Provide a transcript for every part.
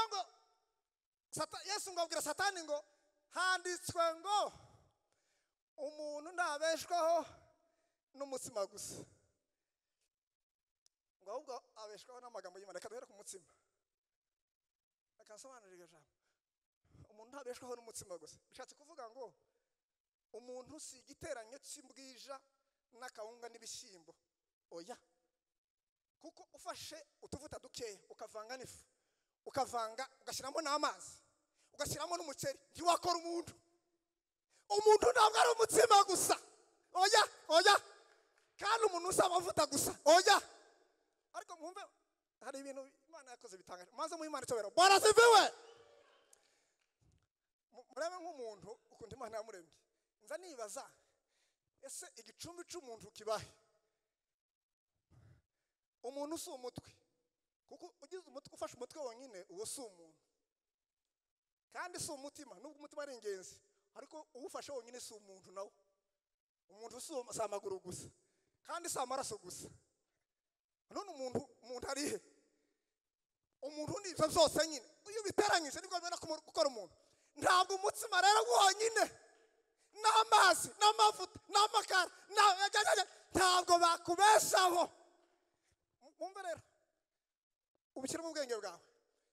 Hanyuma ngo Yesu ngo abwira Satani ngo handitswe ngo umuntu ntabeshwaho n'umutsima gusa, ngo ahubwo abeshwaho n'amagambo y'Imana. Reka duhere ku mutsima, reka nsobanurire iryo jambo. Umuntu ntabeshwaho n'umutsima gusa bishatse kuvuga ngo umuntu si igiteranyo cy'imbwija n'akawunga n'ibishyimbo, oya. Kuko ufashe utuvuta dukeya ukavanga n'ifu, ukavanga ugashyiramo n'amazi, ugashyiramo n'umuceri, ntiwakora umuntu. Umuntu ntabwo ari umutsima gusa, oya oya. Kandi umuntu si amavuta gusa, oya. Ariko mwumve hari ibintu Imana yakoze bitangaje. Maze mu Imana icyubahiro, Bwana asifiwe. Murebe nk'umuntu ukuntu Imana yamuremye. Nza nibaza, ese igicumbi cy'umuntu kibahe? Umuntu si umutwe, kuko ugize umutwe, ufashe umutwe wonyine, uwo si umuntu. Kandi si umutima, nubwo umutima ari ingenzi, ariko uwufashe wonyine si umuntu nawo. Umuntu si amaguru gusa, kandi si amaraso gusa. None umuntu ari he? Umuntu ni ibyo byose nyine. Iyo ubiteranyije nibwo bibona gukora umuntu. Ntabwo umutsima rero wonyine n'amazi n'amavuta n'amakara ntabwo bakubeshaho. Mwumve rero, ubishyire mu bwenge bwawe.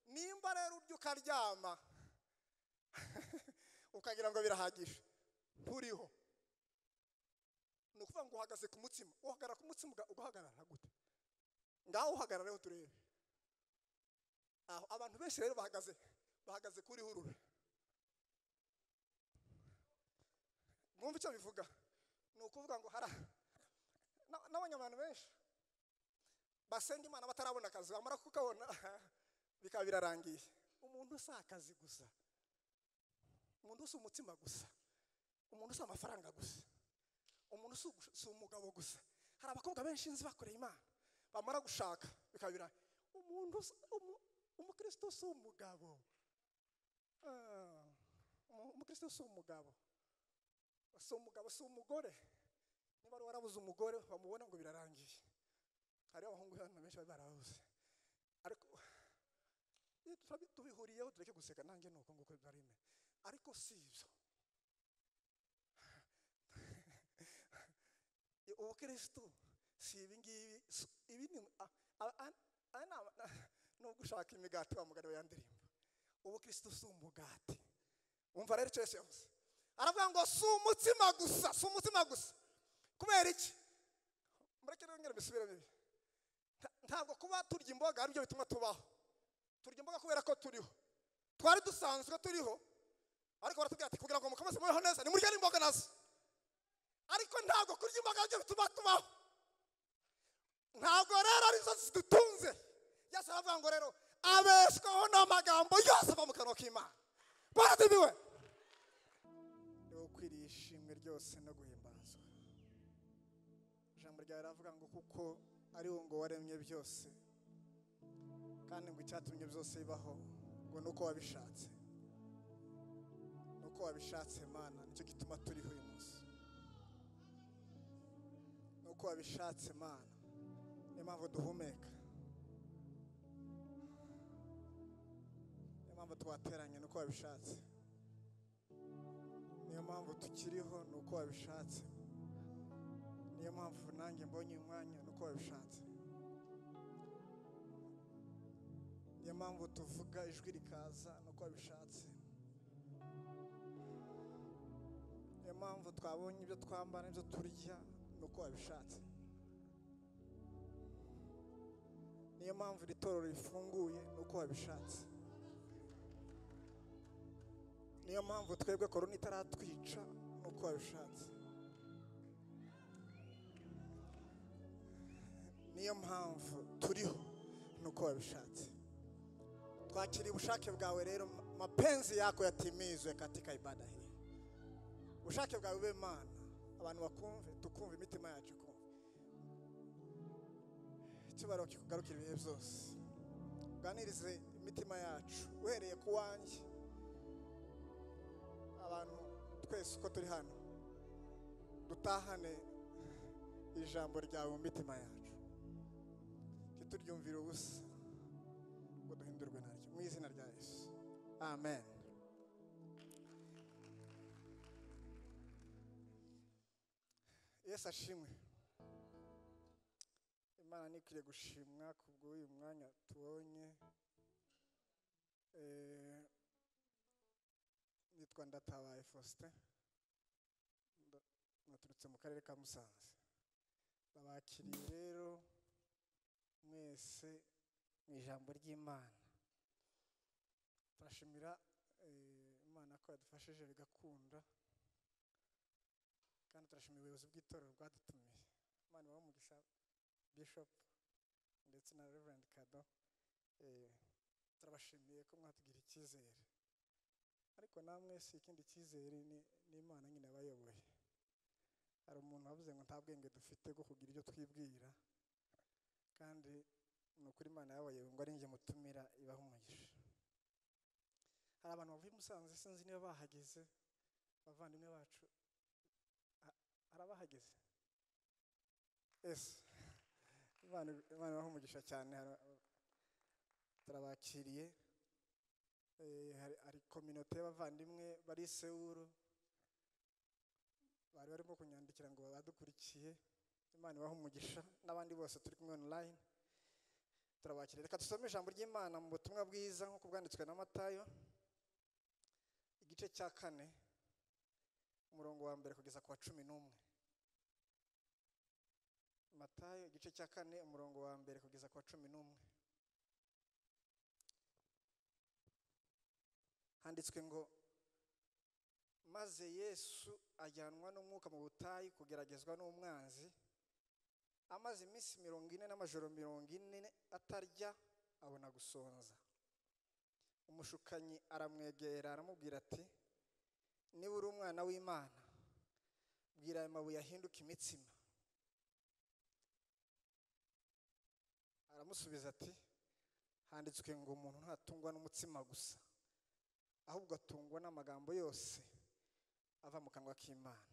Nimba rero urya ukaryama ukagira ngo birahagije, nturiho. Ni ukuvuga ngo uhagaze ku mutsima. Uhagarara ku mutsima ugahagarara gute? Ngaho uhagarareho turebe. Aho abantu benshi rero bahagaze kuri hurura. Mwumve icyo bivuga. Ni ukuvuga ngo hara n'abanyamaguru abantu benshi basenga Imana batarabona akazi, bamara kukabona bikaba birarangiye. Umuntu si akazi gusa, umuntu si umutsima gusa, umuntu si amafaranga gusa, umuntu si umugabo gusa. Hari abakobwa benshi nzi bakoreye Imana, bamara gushaka bikaba birarangiye. Umuntu umukristo si umugabo, umukristo si umugabo, si umugabo, si umugore. Niba wari warabuze umugore bamubona ngo birarangiye. Hari abahungu hano benshi bari barabuze, ariko tubihuriyeho tureke guseka, nanjye nuko nguko byari bimeze. Ariko si ibyo. Ubukristo si ibi ngibi, ibi ni nubwo ushaka imigati wa mugari wa ndirimbo. Ubukristo si umugati. Umva rero icyo Yesu yavuze, aravuga ngo si umutsima gusa, si umutsima gusa. Kubera iki? Mureke rero mbisubire bibi. Ntabwo kuba turya imboga aribyo bituma tubaho. Turya imboga kubera ko turiho. Twari dusanzwe turiho, ariko baratubwira ati kugira ngo mukomeze mubeho neza nimurye n'imboga nazo. Ariko ntabwo kurya imboga aribyo bituma tubaho. Ntabwo rero arizo zidutunze. Yesu aravuga ngo rero abeshwaho n'amagambo yose ava mu kanwa k'Imana. Baratibiwe. Niwe ukwiriye ishimwe ryose no guhimbazwa. Ijambo ryawe riravuga ngo kuko ari wowe ngo waremye byose, kandi ngo icyatumye byose bibaho ngo nuko wabishatse. Nuko wabishatse Mana, nicyo gituma turiho uyu munsi. Nuko wabishatse Mana, niyo mpamvu duhumeka, niyo mpamvu twateranye, nuko wabishatse. Niyo mpamvu tukiriho, nuko wabishatse. Niyo mpamvu nanjye mbonye uyu mwanya, nuko wabishatse. Niyo mpamvu tuvuga ijwi rikaza, nuko wabishatse. Niyo mpamvu twabonye ibyo twambara n'ibyo turya, nuko wabishatse. Niyo mpamvu iri torero rifunguye, nuko wabishatse. Niyo mpamvu twebwe korona itaratwica, nuko wabishatse. Niyo mpamvu turiho, nuko wabishatse. Twakiriye ubushake bwawe rero, mapenzi yako yatimizwe katika ibada hii. Ubushake bwawe bube Mana, abantu bakumve, tukumve, imitima yacu ikumve. Icyubahiro kikugarukira ibihe byose. Uganirize imitima yacu uhereye ku wanjye, abantu twese uko turi hano dutahane ijambo ryawe mu mitima yacu, ntituryumvire ubusa ngo duhindurwe naryo. Mu izina rya Yesu. Amen. Yesu ashimwe. Imana nikwiriye gushimwa kubw'uyu mwanya tubonye. Nitwa Ndatabaye Faustin, naturutse mu karere ka Musanze. Ndabakiriye rero mwese mu ijambo ry'Imana. Turashimira Imana ko yadufashije bigakunda, kandi turashimira ubuyobozi bw'itorero bwadutumiye. Imana ibahe umugisha Bishop ndetse na Reverend Kado. Turabashimiye ko mwatugira icyizere, ariko namwe si ikindi cyizere, ni Imana nyine abayoboye. Hari umuntu wavuze ngo nta bwenge dufite bwo kugira ibyo twibwira, kandi ni ukuri Imana yabayoboye ngo ari njye mutumira, ibahe umugisha. Hari abantu bavuye i Musanze, sinzi niba bahageze, abavandimwe bacu hari abahageze. Ese Imana ibahe umugisha cyane, turabakiriye. Hari kominote y'abavandimwe bari i Sewuru, bari barimo kunyandikira ngo badukurikiye. Imana ibahe umugisha, n'abandi bose turi kumwe online turabakiriye. Reka dusome ijambo ry'Imana mu butumwa bwiza nk'uko bwanditswe na Matayo, igice cya 4 umurongo wa 1 kugeza ku wa 11. Matayo igice cya 4 umurongo wa 1 kugeza ku wa 11. Handitswe ngo: maze Yesu ajyanwa n'umwuka mu butayu kugeragezwa n'umwanzi. Amaze iminsi 40 n'amajoro 40 atarya, abona gusonza. Umushukanyi aramwegera aramubwira ati: niba uri umwana w'Imana, bwira aya mabuye ahinduke imitsima. Aramusubiza ati: handitswe ngo umuntu ntatungwa n'umutsima gusa, ahubwo atungwa n'amagambo yose ava mu kanwa k'Imana.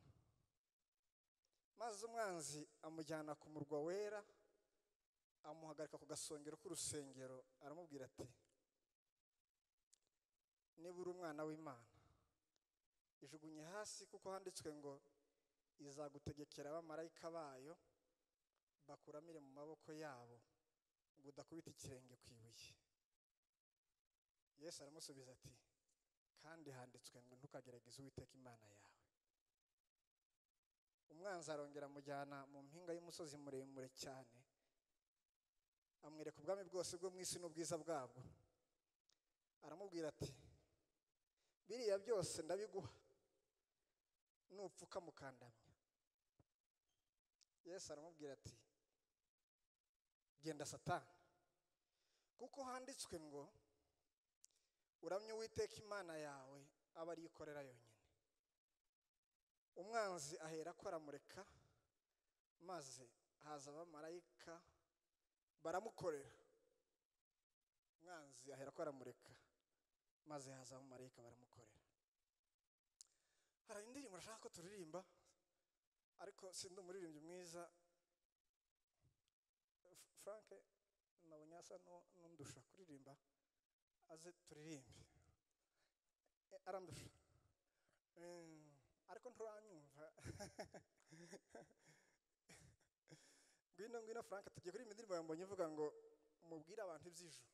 Maze umwanzi amujyana ku murwa wera, amuhagarika ku gasongero k'urusengero, aramubwira ati: niba uri umwana w'Imana, ijugunye hasi, kuko handitswe ngo izagutegekera abamarayika bayo bakuramire mu maboko yabo, ngo udakubita ikirenge ku ibuye. Yesu aramusubiza ati: kandi handitswe ngo ntukagerageze Uwiteka Imana yawe. Umwanzi arongera amujyana mu mpinga y'umusozi muremure cyane, amwereka ubwami bwose bwo mu isi n'ubwiza bwabwo. Aramubwira ati: biriya byose ndabiguha nupfuka mukandamya. Yesu aramubwira ati: genda Satani, kuko handitswe ngo uramye Uwiteka Imana yawe, aba ariyo ikorera yonyine. Umwanzi ahera ko aramureka, maze haza abamarayika baramukorera. Umwanzi ahera ko aramureka, maze haza abamarayika baramukorera. Hari indirimbo nshaka ko turirimba, ariko sindi umuririmbyi mwiza. Frank nabonye asa n'undusha kuririmba, aze turirimbe. Arandusha, ariko nturanyumva. Ngwino ngwino Frank, tugiye kuririmba indirimbo yambonye ivuga ngo mubwire abantu iby'ijuru,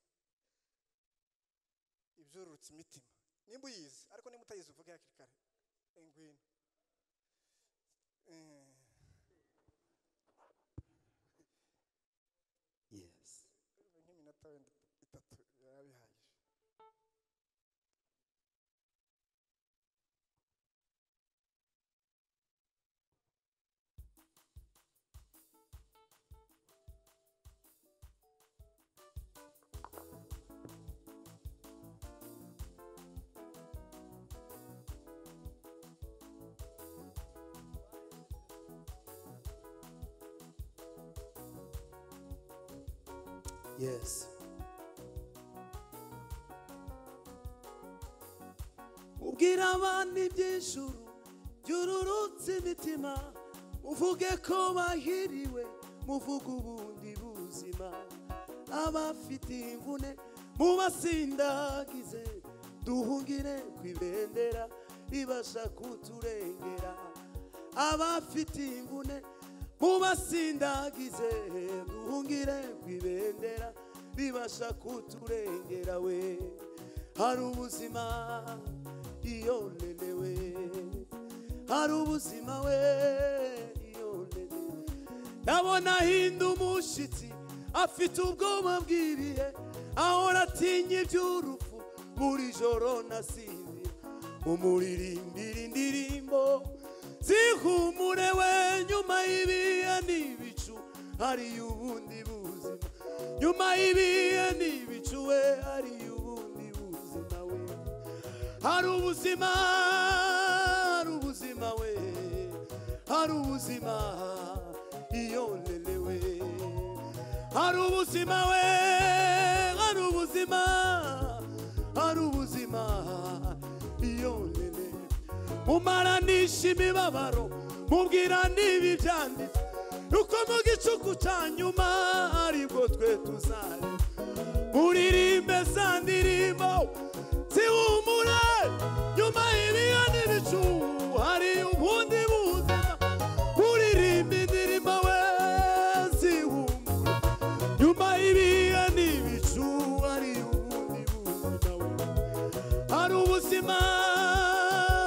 ibyururutse imitima. Nimba uyizi, ariko nimba utayizi uvuge hakiri kare. Ngwino. Yes. Nk'iminota wenda 3 biba bihagije. Yes. Ubwira abantu iby'ijuru byururutse imitima, muvuge ko bahiriwe, muvuge ubundi buzima. Abafite imvune mubasindagize, Duhungire kwibendera ribasha kuturengera. Abafite imvune mubasindagize, duhungire kwibendera ribasha kuturengera we. Hari ubuzima iyo lelewe, hari ubuzima we iyo lelewe. Ndabona ahinda umushitsi afite ubwoba bw'ibihe, ahora atinya iby'urupfu buri joro nasinzira. Umuririmbira indirimbo zihumure we, nyuma y'ibihe n'ibicu hari ubundi buzima. Nyuma y'ibihe n'ibicu we hari ubundi buzima we. Hari ubuzima, hari ubuzima we, hari ubuzima iyo lelewe. Hari ubuzima we, hari ubuzima, hari ubuzima iyo lele. Mumaranisha imibabaro, mubwira n'ibi byanditse, uko mu gicuku cya nyuma aribwo twe tuzareba. Muririmbe za ndirimbo zihumure, nyuma y'ibihe n'ibicu hari ubundi buzima. Muririmbe indirimbo we zihumure, nyuma y'ibihe n'ibicu hari ubundi buzima we. Hari ubuzima,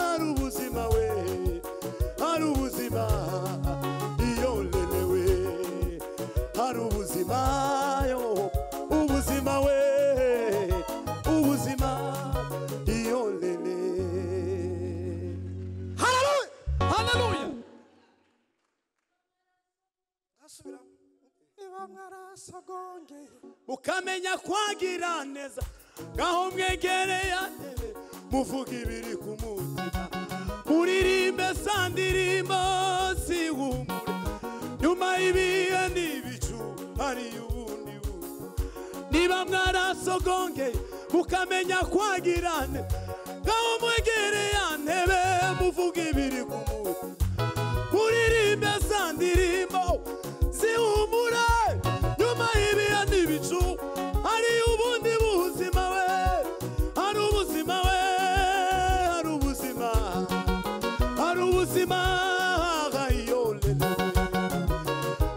hari ubuzima we, hari ubuzima iyo lelewe. Hari ubuzima yo, ubuzima we, ubuzima iyo lele. Haleluya! Haleluya! Ngasubiramo. Niba mwarasogongeye mukamenya kwagira neza, ngaho mwegereye ntebe muvuga ibiri ku mutima. Muririmbe za ndirimbo zihumure, nyuma y'ibihe n'ibicu hari ubundi buzima. Niba mwarasogongeye mukamenya kwagira neza, ngaho mwegereye ntebe muvuga ibiri ku mutima. Muririmbe za ndirimbo zihumure, nyuma y'ibihe n'ibicu hari ubundi buzima we. Hari ubuzima we, hari ubuzima, hari ubuzima iyo lele.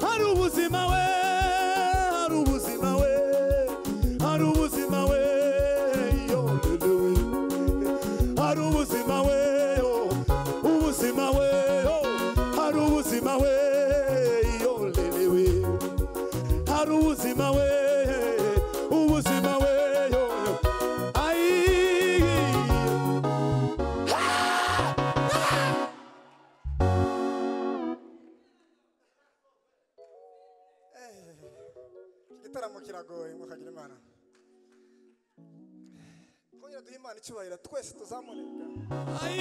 Hari ubuzima we, hari ubuzima we, hari ubuzima we iyo lele we. Hari ubuzima we, ubuzima we, hari ubuzima we iyo lele we. Hari ubuzima we, ubuzima we yo yo. Ai. Igitaramo kiragoye ngo kagira Imana. Twongere duhe Imana icyubahiro twese tuzamure ibiganza. Ai.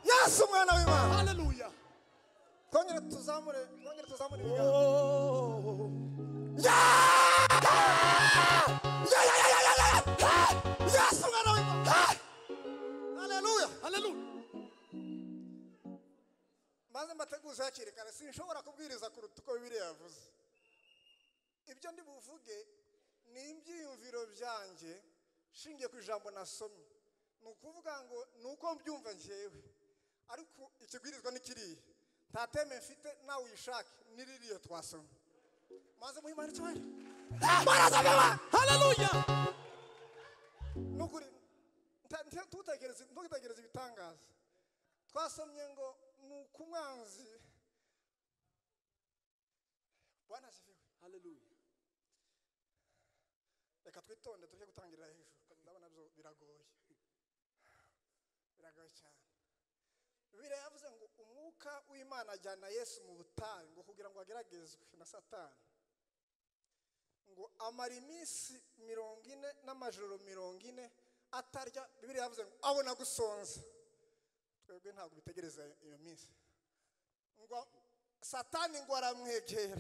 Yesu umwana w'Imana. Haleluya. Twongere tuzamure, twongere tuzamure ibiganza. Oh. Yesu umwana w'Imana. Haleluya. Haleluya. Maze mbateguze hakiri kare, sinshobora kubwiriza kuruta uko Bibiliya yavuze. Ibyo ndi buvuge ni ibyiyumviro byanjye nshingiye ku ijambo nasomye. Ni ukuvuga ngo ni uko mbyumva njyewe, ariko ikibwirizwa ni kiriya. Nta teme mfite, nawe uyishake, ni ririya twasomye. Maze muhe Imana icyubahiro. Haleluya. Ni ukuri, ntutegereze ibitangaza. Twasomye ngo ni uko umwanzi. Bwana asifiwe. Haleluya. Reka twitonde tujye gutangirira hejuru, ndabona byo biragoye, biragoye cyane. Bibiliya yavuze ngo umwuka w'Imana ajyana Yesu mu butayu ngo kugira ngo ageragezwe na Satani. Ngo amara iminsi 40 n'amajoro 40 atarya. Bibiliya yavuze ngo abona gusonza. Twebwe ntabwo bitegereza iyo minsi. Ngo Satani ngo aramwegera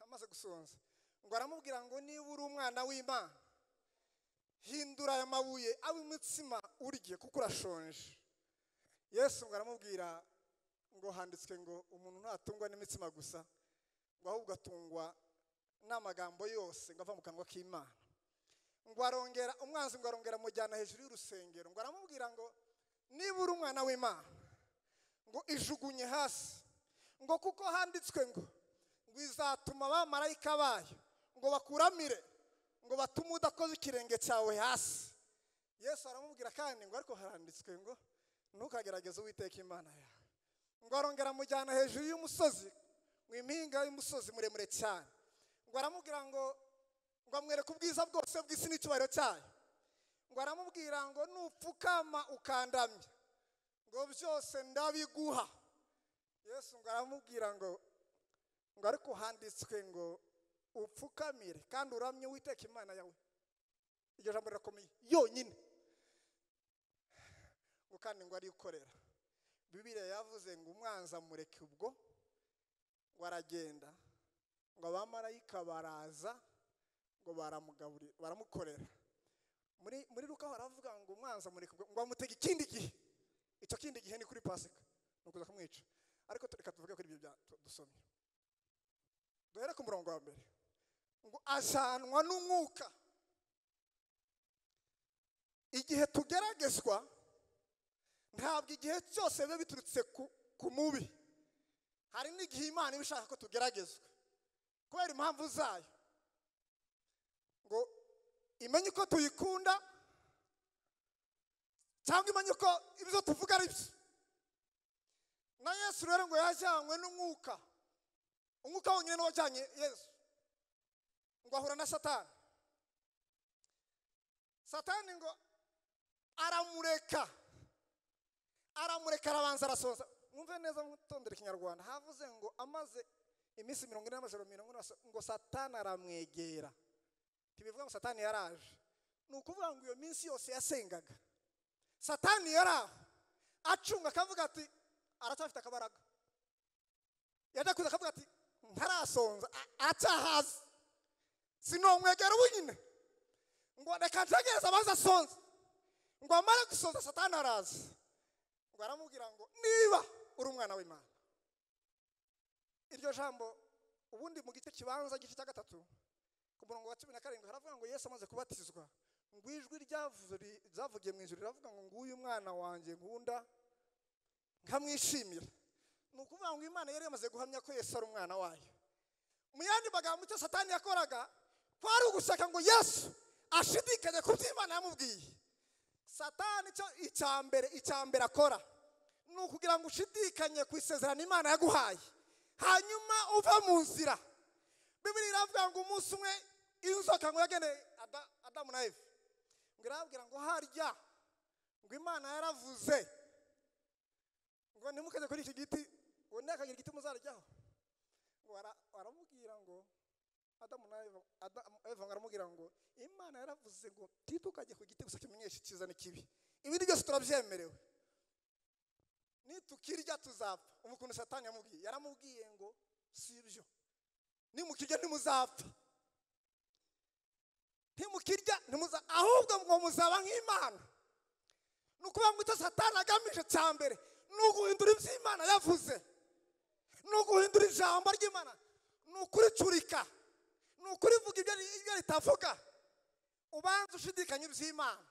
amaze gusonza, ngo aramubwira ngo niba uri umwana w'Imana hindura aya mabuye abe umutsima urye kuko urashonje. Yesu ngo aramubwira ngo handitswe ngo umuntu ntatungwa n'imitsima gusa, ngo Ngo ahubwo atungwa n'amagambo yose ngo ava mu kanwa k'Imana. Ngo arongera umwanzi, ngo arongera amujyana hejuru y'urusengero, ngo aramubwira ngo niba uri umwana w'Imana ngo ijugunye hasi, ngo kuko handitswe ngo izatuma abamarayika bayo ngo bakuramire, ngo batume udakoze ikirenge cyawe hasi. Yesu aramubwira kandi ngo ariko haranditswe ngo ntukagerageze Uwiteka Imana yawe. Ngo arongera amujyana hejuru y'umusozi, mu impinga y'umusozi muremure cyane, ngo aramubwira ngo amwereke ubwiza bwose bw'isi n'icyubahiro cyayo. Ngo aramubwira ngo nupfukama ukandamya ngo byose ndabiguha. Yesu ngo aramubwira ngo ariko handitswe ngo upfukamire kandi uramye Uwiteka Imana yawe. Iryo jambo rirakomeye yonyine. Ngo kandi ngo arikorera. Bibiliya yavuze ngo umwanzi amureke ubwo, ngo aragenda, ngo abamarayika baraza ngo baramugaburira, baramukorera. Muri Luka baravuga ngo umwanzi amureke ubwo, ngo amutega ikindi gihe. Icyo kindi gihe ni kuri Pasika, ni ukuza kumwica. Ariko reka tuvuge kuri ibyo dusomye. Duhere ku murongo wa mbere. Ngo ajanwa n'umwuka. Igihe tugeragezwa ntabwo igihe cyose biba biturutse ku mubi. Hari n'igihe Imana iba ishaka ko tugeragezwa kubera impamvu zayo, ngo imenye uko tuyikunda cyangwa imenye uko ibyo tuvuga ari byo. Na Yesu rero ngo yajyanywe n'umwuka. Umwuka wonyine niwo wajyanye Yesu, ngo ahura na Satani. Satani ngo aramureka arabanza arasoza. Mwumve neza mwitondere Ikinyarwanda. Havuze ngo amaze iminsi 40 n'amajoro 40 ngo Satani aramwegera. Ntibivuga ngo Satani yaraje. Ni ukuvuga ngo iyo minsi yose yasengaga Satani yaraho acunga, akavuga ati aracyafite akabaraga. Yajya kuza akavuga ati ntarasonza, aracyahaza, sinomwegera ubu nyine, ngo reka ntegereze abanze asonze. Ngo amare gusoza Satani araza, ngo aramubwira ngo niba uri umwana w'Imana. Iryo jambo ubundi mu gice kibanza, igice cya 3 ku murongo wa 17 haravuga ngo Yesu amaze kubatizwa, ngo ijwi ryavugiye mu ijuru riravuga ngo nguyu mwana wanjye nkunda nkamwishimira. Ni ukuvuga ngo Imana yari yamaze guhamya ko Yesu ari umwana wayo. Mu yandi magambo icyo Satani yakoraga kwari ugushaka ngo Yesu ashidikanye ku byo Imana yamubwiye. Satani icyo icya mbere akora ni ukugira ngo ushidikanye ku isezerano Imana yaguhaye, hanyuma uve mu nzira. Bibiliya iravuga ngo umunsi umwe inzoka ngo yageneye Adamu na Eva, ngo irababwira ngo harya ngo Imana yaravuze ngo ntimukajye kuri iki giti, ngo ntihakagire igiti muzaryaho. Ngo aramubwira ngo Adamu na Eva, ngo aramubwira ngo Imana yaravuze ngo titukajye ku giti gusa kimenyesha icyiza n'ikibi, ibindi byose turabyemerewe, nitukirya tuzapfa. Ukuntu Satani yamubwiye, yaramubwiye ngo si ibyo, nimukirya ntimuzapfa, ntimukirya ntimuza, ahubwo ngo muzaba nk'Imana. Ni ukuvuga ngo icyo Satani agamije cya mbere ni uguhindura ibyo Imana yavuze, ni uguhindura ijambo ry'Imana, ni ukuricurika, ni ukurivuga ibyo ritavuga. Ubanza ushidikanya iby'Imana,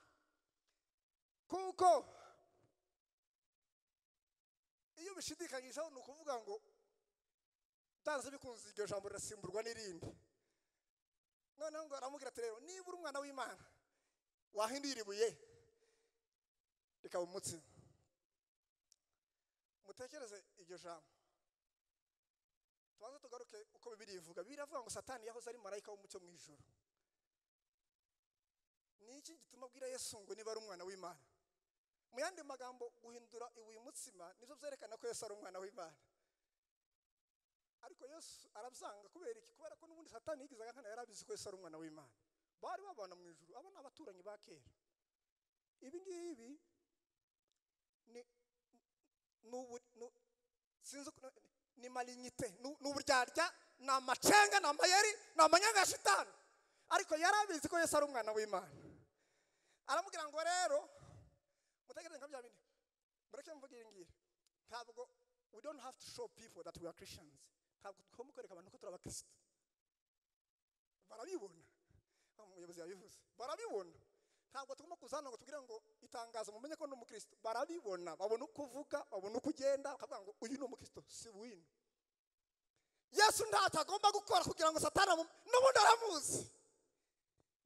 kuko iyo ubishidikanyijeho ni ukuvuga ngo byanze bikunze iryo jambo rirasimburwa n'irindi. Noneho ngo aramubwira ati rero niba uri umwana w'Imana wahindura ibuye rikaba umutsima. Mutekereze iryo jambo. Tubanze tugaruke uko Bibiliya ivuga. Bibiliya iravuga ngo Satani yahoze ari marayika w'umucyo mu ijuru. Ni iki gituma abwira Yesu ngo niba ari umwana w'Imana? Mu yandi magambo guhindura ibuye umutsima nibyo byerekana ko Yesu ari umwana w'Imana. Ariko Yesu arabyanga kubera iki? Kubera ko n'ubundi Satani yigizaga nkana yarabizi ko Yesu ari umwana w'Imana. Bari babana mu ijuru, aba ni abaturanyi ba kera. Ibi ngibi ni malignité, ni uburyarya, ni amacenga, ni amayeri, ni amanyanga ya shitani. Ariko yarabizi ko Yesu ari umwana w'Imana. Aramubwira ngo rero mutekereze nka bya bindi, mureke mvuge iyi ngiyi. Ntabwo we don't have to show people that we are Christians. Ntabwo tugomba kwereka abantu ko turi abakristo. Barabibona, umuyobozi yabivuze, barabibona. Ntabwo tugomba kuza hano ngo tubwire ngo itangazo mumenye ko ndi umukristo. Barabibona, babona uko uvuga, babona uko ugenda, bakavuga ngo uyu ni umukristo, si wino. Yesu ntacyo agomba gukora kugira ngo Satani n'ubundi aramuzi.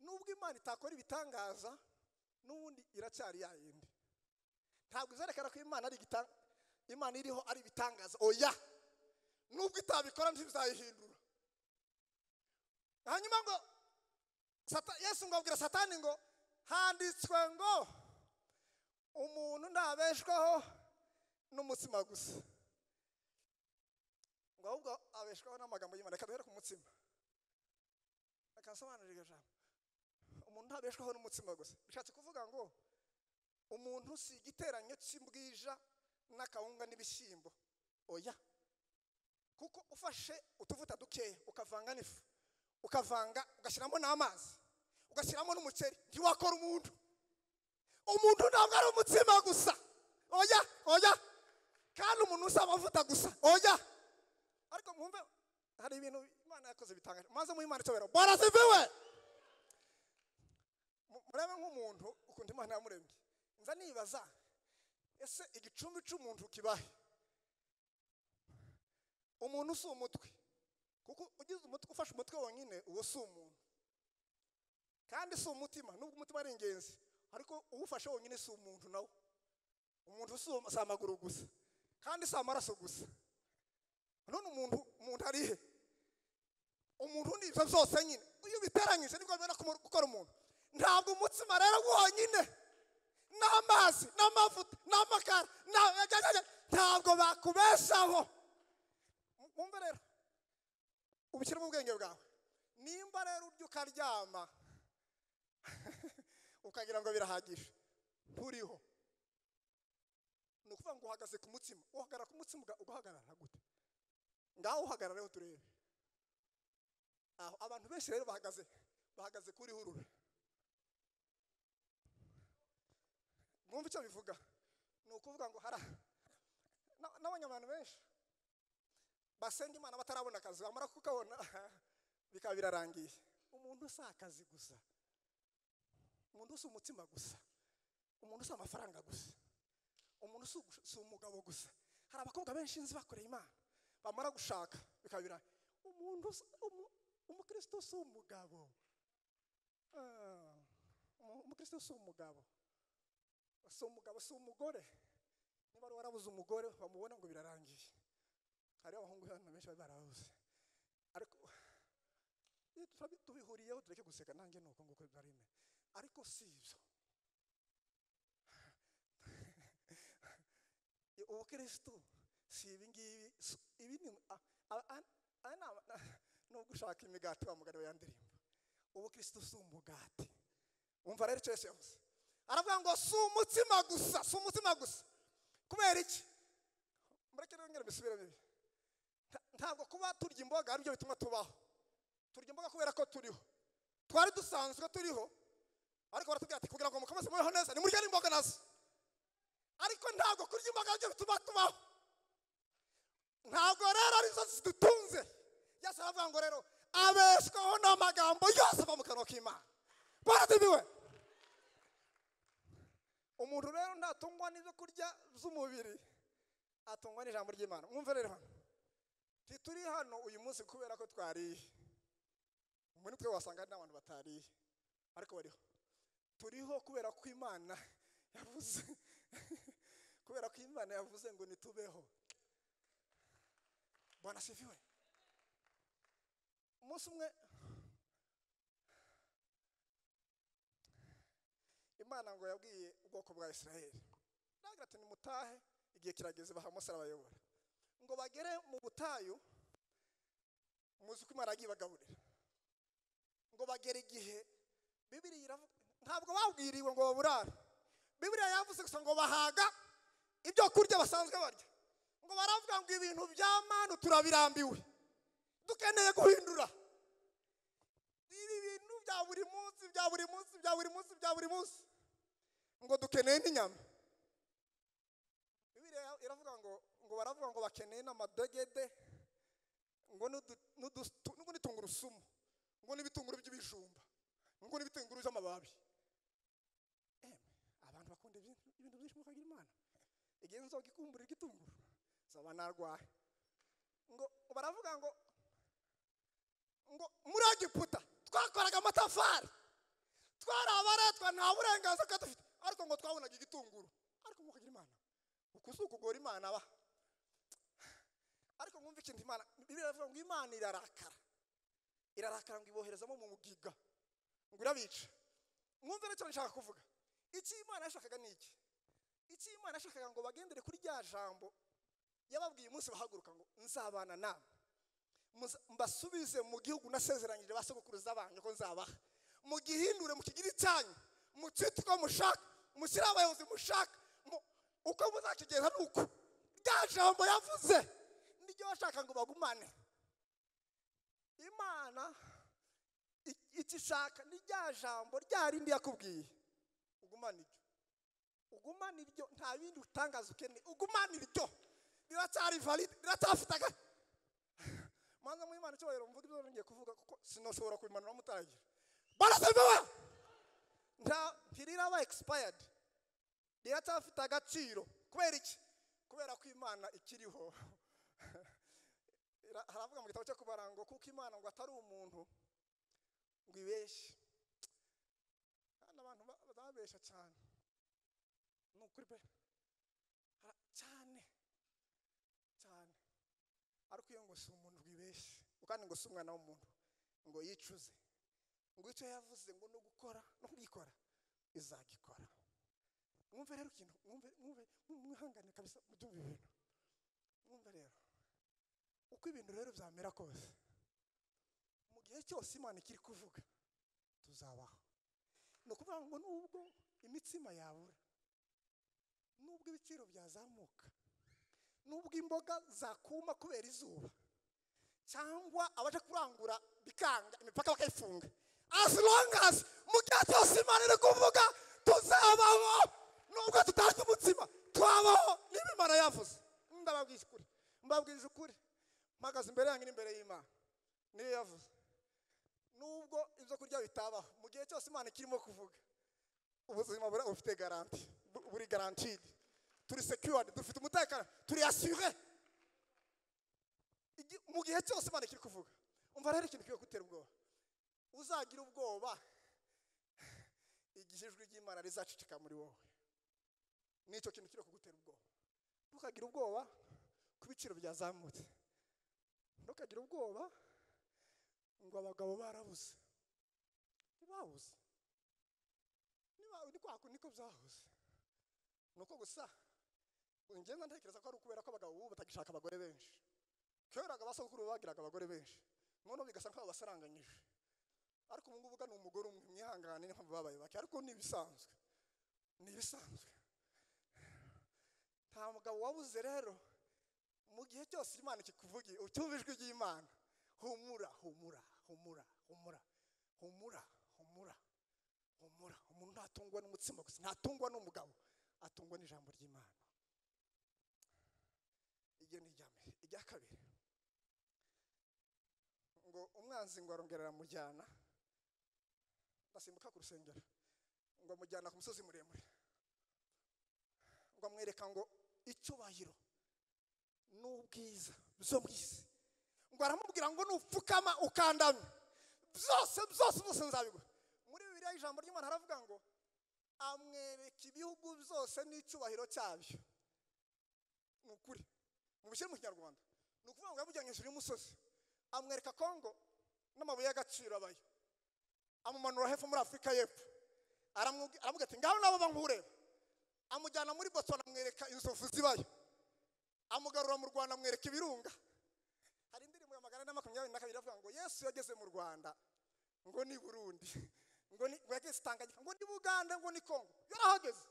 Nubwo Imana itakora ibitangaza, n'ubundi iracyari ya yindi. Ntabwo izerekana ko Imana ari Imana iriho ari ibitangaza, oya. Nubwo itabikora ntibizayihindura. Hanyuma ngo Yesu ngo abwira Satani ngo handitswe ngo umuntu ntabeshwaho n'umutsima gusa, ngo ahubwo abeshwaho n'amagambo y'Imana. Reka duhere ku mutsima, reka nsobanurire iryo jambo. Umuntu ntabeshwaho n'umutsima gusa bishatse kuvuga ngo umuntu si igiteranyo cy'imbwija n'akawunga n'ibishyimbo, oya. Kuko ufashe utuvuta dukeya ukavanga n'ifu, ukavanga ugashyiramo n'amazi, ugashyiramo n'umuceri, ntiwakora umuntu. Umuntu ntabwo ari umutsima gusa, oya oya. Kandi umuntu si amavuta gusa, oya. Ariko mwumve hari ibintu Imana yakoze bitangaje. Maze mu Imana icyubahiro, Bwana asifiwe. Murebe nk'umuntu ukuntu Imana yamuremye. Nza nibaza, ese igicumbi cy'umuntu kibahe? Umuntu si umutwe, kuko ugize umutwe, ufashe umutwe wonyine, uwo si umuntu. Kandi si umutima, nubwo umutima ari ingenzi, ariko uwufashe wonyine si umuntu nawo. Umuntu si amaguru gusa, kandi si amaraso gusa. None umuntu ari he? Umuntu ni ibyo byose nyine. Iyo ubiteranyije nibwo bibera gukora umuntu. Ntabwo umutsima rero wonyine n'amazi n'amavuta n'amakara ntabwo bakubeshaho. Mwumve rero, ubishyire mu bwenge bwawe. Nimba rero urya ukaryama ukagira ngo birahagije, nturiho. Ni ukuvuga ngo uhagaze ku mutsima. Uhagarara ku mutsima ugahagarara gute? Ngaho uhagarareho turebe. Aho abantu benshi rero bahagaze kuri hurura. Mwumve icyo bivuga. Ni ukuvuga ngo hara nabonye abantu benshi basenga Imana batarabona akazi, bamara kukabona bikaba birarangiye. Umuntu si akazi gusa, umuntu si umutsima gusa, umuntu si amafaranga gusa, umuntu si umugabo gusa. Hari abakobwa benshi nzi bakoreye Imana, bamara gushaka bikaba birarangiye. Umuntu umukristo si umugabo, umukristo si umugabo, si umugabo, si umugore. Niba wari warabuze umugore bamubona ngo birarangiye. Hari abahungu hano benshi bari barabuze, ariko tubihuriyeho tureke guseka, nanjye nuko nguko byari bimeze. Ariko si ibyo. Ubukristo si ibi ngibi, ibi ni nubwo ushaka imigati wa mugari wa ndirimbo. Ubukristo si umugati. Umva rero icyo Yesu yavuze, aravuga ngo si umutsima gusa, si umutsima gusa. Kubera iki? Mureke rero ngere mbisubire bibi. Ntabwo kuba turya imboga aribyo bituma tubaho. Turya imboga kubera ko turiho. Twari dusanzwe turiho, ariko baratubwira ati kugira ngo mukomeze mubeho neza nimurye n'imboga nazo. Ariko ntabwo kurya imboga aribyo bituma tubaho. Ntabwo rero arizo zidutunze. Yesu aravuga ngo rero abeshwaho n'amagambo yose ava mu kanwa k'Imana. Baratibiwe. Umuntu rero ntatungwa n'ibyo kurya by'umubiri, atungwa n'ijambo ry'Imana. Mwumve rero hano, turi hano uyu munsi kubera ko twariye. Muri twe wasanga hari n'abantu batariye, ariko bariho. Turiho kubera ko Imana yavuze, kubera ko Imana yavuze ngo nitubeho. Bwana asifiwe. Umunsi umwe Imana ngo yabwiye ubwoko bwa Israeli, nagira ati nimutahe, igihe kirageze, baha Mose arabayobora ngo bagere mu butayu. Muzi ko Imana yagiye ibagaburira, ngo bagere igihe Bibiliya iravuga, ntabwo babwiriwe ngo baburare. Bibiliya yavuze gusa ngo bahaga ibyo kurya basanzwe barya, ngo baravuga ngo ibintu bya manu turabirambiwe, dukeneye guhindura ibi bintu bya buri munsi, bya buri munsi, bya buri munsi, bya buri munsi, ngo dukeneye n'inyama. Bibiliya iravuga ngo baravuga ngo bakeneye n'amadegede, Ngo ngo n'itungurusumu, ngo n'ibitunguru by'ibijumba, ngo n'ibitunguru by'amababi. Abantu bakunda ibintu byinshi mukagira Imana. Igihe nzoga ikumbura igitunguru zaba narwaye. Ngo baravuga ngo muri Egiputa twakoraga amatafari, twari abaretwa, nta burenganzira dufite, ariko ngo twabonaga igitunguru. Ariko mukagira Imana, uku si ukugora Imana ba. Ariko mwumve ikintu Imana Bibiliya iravuga ngo Imana irarakara, irarakara ngo iboherezamo mu mugiga, ngo irabica. Mwumve rero icyo nshaka kuvuga. Icyo Imana yashakaga ni iki? Icyo Imana yashakaga ngo bagendere kuri rya jambo yababwiye umunsi bahaguruka ngo nzabana namwe, mbasubize mu gihugu nasezeranyije ba sogokuruza banyu ko nzabaha, mugihindure mukigire icyanyu, mucyite uko mushaka, mushyire abayobozi mushaka, uko muzakigeza ni uko. Rya jambo yavuze niryo bashaka ngo bagumane. Imana icyo ishaka ni rya jambo rya rindi yakubwiye, ugumane iryo, ugumane iryo, nta bindi utangaza ukeneye, ugumane iryo, riracyari valide, riracyafite aga. Manza mu Imana icyubahiro mvuga ibyo ngiye kuvuga kuko sinoshobora kubimanura mutaragira. Barasebewe nta ntiriraba expired, riracyafite agaciro. Kubera iki? Kubera ko Imana ikiriho. Haravuga mu gitabo cyo Kubara ngo kuko Imana ngo atari umuntu ngo ibeshye. Kandi abantu babesha cyane, ni ukuri pe, cyane cyane. Ariko iyo ngo si umuntu ngo ibeshye, kandi ngo si umwana w'umuntu ngo yicuze, ngo icyo yavuze ngo no gukora no kugikora izagikora. Mwumve rero ikintu, mwumve mwihangane kabisa mubyumve ibintu. Mwumve rero uko ibintu rero byamera kose, mu gihe cyose Imana ikiri kuvuga tuzabaho. Ni ukuvuga ngo nubwo imitsima yabura, nubwo ibiciro byazamuka, nubwo imboga zakuma kubera izuba, cyangwa abaje kurangura bikanga imipaka bakayifunga, as long as mu gihe cyose Imana iri kuvuga tuzabaho. Nubwo tutarya umutsima twabaho niba Imana yavuze. Ndababwije ukuri, mbabwije ukuri, mpagaze imbere yanyu n'imbere y'Imana, niyo yavuze. Nubwo ibyo kurya bitabaho, mu gihe cyose Imana ikirimo kuvuga, ubuzima bufite garanti, buri guaranteed, turi secured, dufite umutekano, turi assuré mu gihe cyose Imana ikiri kuvuga. Umva rero ikintu kigiye gutera ubwoba, uzagira ubwoba igihe ijwi ry'Imana rizacicika muri wowe. Nicyo kintu kiri kugutera ubwoba. Ntukagira ubwoba ku biciro byazamutse, ntukagira ubwoba ngo abagabo barabuze. Ntibabuze, ni kwa niko byahoze. Nuko gusa ngenda ntekereza ko ari ukubera ko abagabo ubu batagishaka abagore benshi. Kera abasogokuru bagiraga abagore benshi, none bigasa nkaho basaranganyije. Ariko ubu ngubu ni umugore umwe, mwihangane n'impamvu babaye bake, ariko ni ibisanzwe, ni ibisanzwe. Nta mugabo wabuze rero. Mu gihe cyose Imana ikikuvugiye, ucyumva ijwi ry'Imana, humura, humura, humura, humura, humura, humura, humura. Umuntu ntatungwa n'umutsima gusa, ntatungwa n'umugabo, atungwa n'ijambo ry'Imana. Iryo ni irya mbere. Irya kabiri, ngo umwanzi ngo arongera aramujyana, ndasimbuka ku rusengero, ngo amujyana ku musozi muremure, ngo amwereka ngo icyubahiro n'ubwiza byo mu isi, ngo aramubwira ngo nupfukama ukandamye byose byose byose nzabiguha. Muri Bibiliya ijambo ry'Imana haravuga ngo amwereka ibihugu byose n'icyubahiro cyabyo. Ni ukuri, mubishyire mu Kinyarwanda, ni ukuvuga ngo yamujyanye hejuru y'umusozi, amwereka Kongo n'amabuye y'agaciro abayo, amumanura hepfo muri Afurika y'Epfo, aramubwira ati ngaho nabo bankureba, amujyana muri Botswana amwereka inzovu zibayo, amugarura mu Rwanda amwereka ibirunga. Hari indirimbo ya 422 iravuga ngo Yesu yageze mu Rwanda, ngo ni Burundi, ngo ni yageze Tanganyika, ngo ni Buganda, ngo ni Kongo, yarahageze.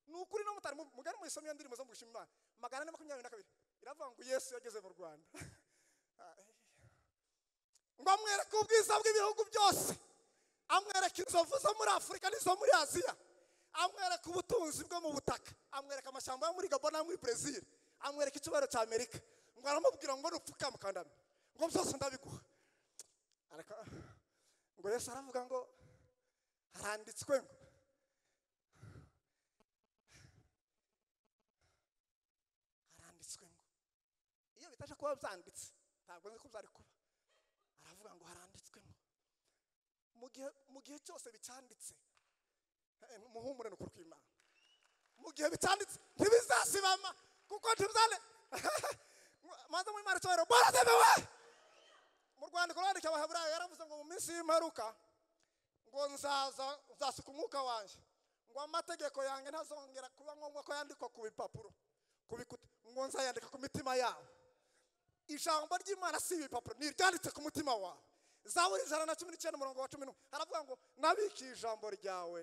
Ni ukuri no mutari mugari muyisomye iyo ndirimbo zo mu gushima Imana 422 iravuga ngo Yesu yageze mu Rwanda, ngo amwereke ubwiza bw'ibihugu byose, amwereka inzovu zo muri Afurika n'izo muri Aziya, amwereka ubutunzi bwo mu butaka, amwereka amashyamba yo muri Gabon no muri Brazil, amwereka icyubahiro cya Amerika. Ngo aramubwira ngo nupfukama ukandamye, Ngo byose ndabiguha. Ariko ngo Yesu aravuga ngo haranditswe ngo haranditswe ngo iyo bitaje kuba byanditse ntabwo nzi ko byari kuba. Aravuga ngo haranditswe ngo mu gihe cyose bicyanditse muhumure n'ukuri kw'Imana. Mu gihe bitanditse ntibizasibama kuko ntibizane maze mu Imana cyubahiro barazemewe. Mu rwandiko rwandikiwe Abaheburayo yaravuze ngo mu minsi y'imperuka ngo nzaza nzasuka umwuka wanjye, ngo amategeko yanjye ntazongera kuba ngombwa ko yandikwa ku bipapuro ku bikuta, ngo nzayandika ku mitima yabo. Ijambo ry'Imana si ibipapuro, ni iryanditse ku mutima wawe. Zaburi 119 umurongo wa 11 haravuga ngo nabikiye ijambo ryawe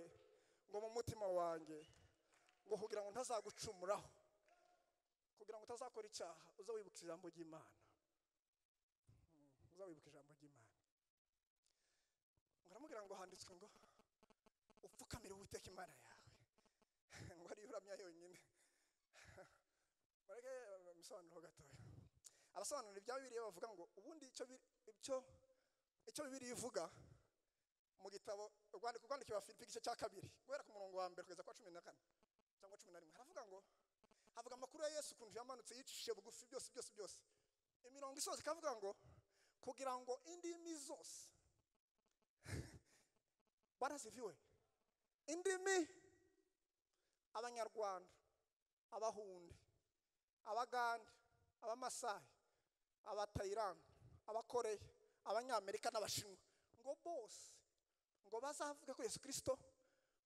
ngo mu mutima wanjye, ngo kugira ngo ntazagucumuraho, kugira ngo utazakora icyaha uze wibuka ijambo ry'Imana. Uze wibuka ijambo ry'Imana. Ngo aramubwira ngo handitswe ngo upfukamire Uwiteka Imana yawe, ngo ariyo uramya yonyine. Mureke misobanuro gatoya. Abasobanura ibya Bibiliya bavuga ngo ubundi icyo Bibiliya ivuga mu gitabo urwandiko rwandikiwe Abafilipi igice cya 2 guhera ku murongo wa 1 kugeza kwa 14 cyangwa 11, haravuga ngo havuga amakuru ya Yesu ukuntu yamanutse yicishije bugufi byose byose byose. Imirongo isoza ikavuga ngo kugira ngo indimi zose baraziviwe, indimi Abanyarwanda, Abahunde, Abagande, Abamasayi, Abatayirani, Abakoreya, Abanyamerika n'Abashinwa, ngo bose ngo bazavuge ko Yesu Kristo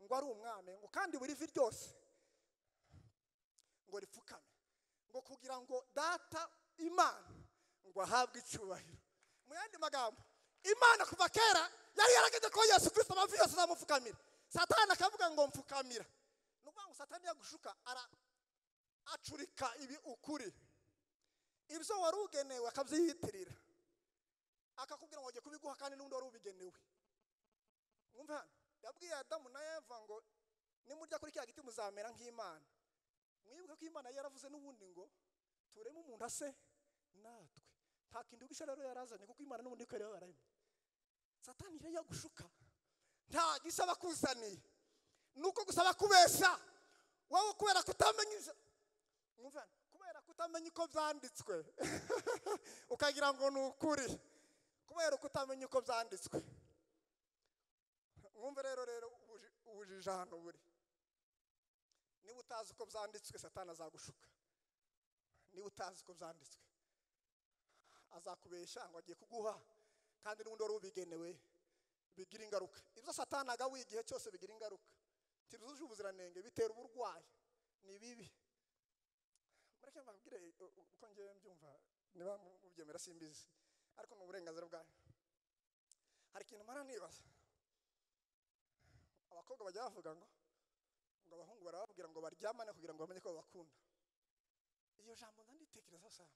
ngo ari umwami, ngo kandi buri vi ryose ngo ripfukame, ngo kugira ngo Data Imana ngo ahabwe icyubahiro. Mu yandi magambo, Imana kuva kera yari yarageze ko Yesu Kristo amavi yose azamupfukamira. Satani akavuga ngo mfukamira. Ni ukuvuga ngo Satani yagushuka acurika ibi ukuri, ibyo wari ugenewe akabyiyitirira, akakubwira ngo agiye kubiguha kandi n'undi wari ubigenewe. Mwumve hano, yabwiye Adamu na Eva ngo nimurya kuri kiriya giti muzamera nk'Imana. Mwibuke ko Imana yaravuze n'ubundi ngo tureme umuntu ase natwe. Nta kintu gishya rero yarazanye kuko Imana n'ubundi ko yari yararemye. Satani rero yagushuka nta gishya bakuzaniye, nuko gusaba kubesha wowe kubera kutamenya. Mwumve hano, kubera kutamenya uko byanditswe ukagira ngo ni ukuri, kubera kutamenya uko byanditswe. Mwumve rero ubujiji hano buri. Niba utazi uko byanditswe Satani azagushuka. Niba utazi uko byanditswe azakubesha ngo agiye kuguha kandi n'ubundi wari ubigenewe, bigira ingaruka. Ibyo Satani agabuye igihe cyose bigira ingaruka, ntibizuje ubuziranenge, bitera uburwayi, ni bibi. Mureke mbabwire uko ngewe mbyumva, niba mubyemera simbizi, ariko ni uburenganzira bwanyu. Hari ikintu mpora nibaza, abakobwa bajya bavuga ngo abahungu barababwira ngo baryamane kugira ngo bamenye ko babakunda. Iyo jambo ndanditekereza sana,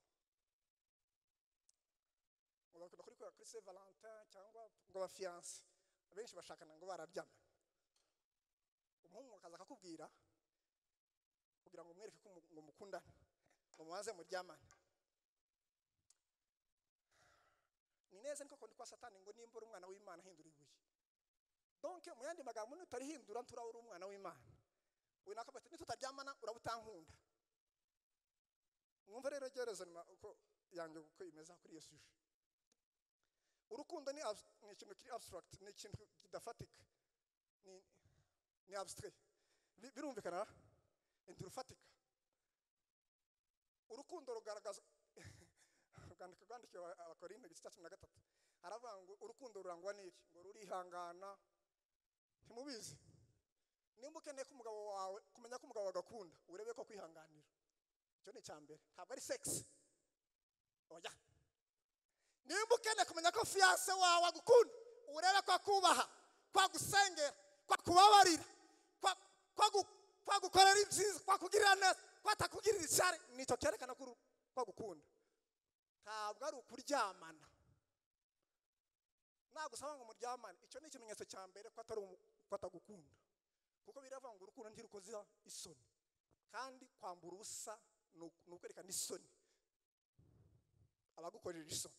ngo bakunda kurikora kuri Saint Valentin cyangwa ngo abafiance abenshi bashakana ngo bararyamana. Umuhungu akaza akakubwira kugira ngo umwereke ko ngo mukundane, ngo mubanze muryamane. Ni neza niko kwa Satani ngo nimba uri umwana w'Imana hindura ibuye. Donc mu yandi magambo nutarihindura nturaba uri umwana w'Imana. We nakabati nitutaryamana urabutankunda. Mwumva rero gereza uko yanjye uko imeza kuri iyo sujet. Urukundo ni ikintu kiri abstract, ni ikintu kidafatika, ni abstrait. Birumvikana ntirufatika. Urukundo rugaragaza urwandiko rwandikiwe Abakorinto igice cya 13 haravuga ngo urukundo rurangwa n'iki? Ngo rurihangana. Ntimubizi? Nimba ukeneye ko umugabo wawe kumenya ko umugabo agakunda, urebe ko kwihanganira. Icyo ni icyambere, ntabwo ari sex. Oya. Nimba ukeneye kumenya ko fiancé wawe agukunda, urebe ko akubaha, ko agusengera, ko akubabarira, ko agukorera ibyiza, ko akugirira neza, ko atakugirira ishyari, nicyo cyerekana ko agukunda. Ntabwo ari ukuryamana. Nagusaba ngo muryamane, icyo ni ikimenyetso cya mbere ko atari ko atagukunda. Kuko biravuga ngo urukundo ntirukoza isoni. Kandi kwambura ubusa ni ukwerekana isoni. Abagukorera isoni.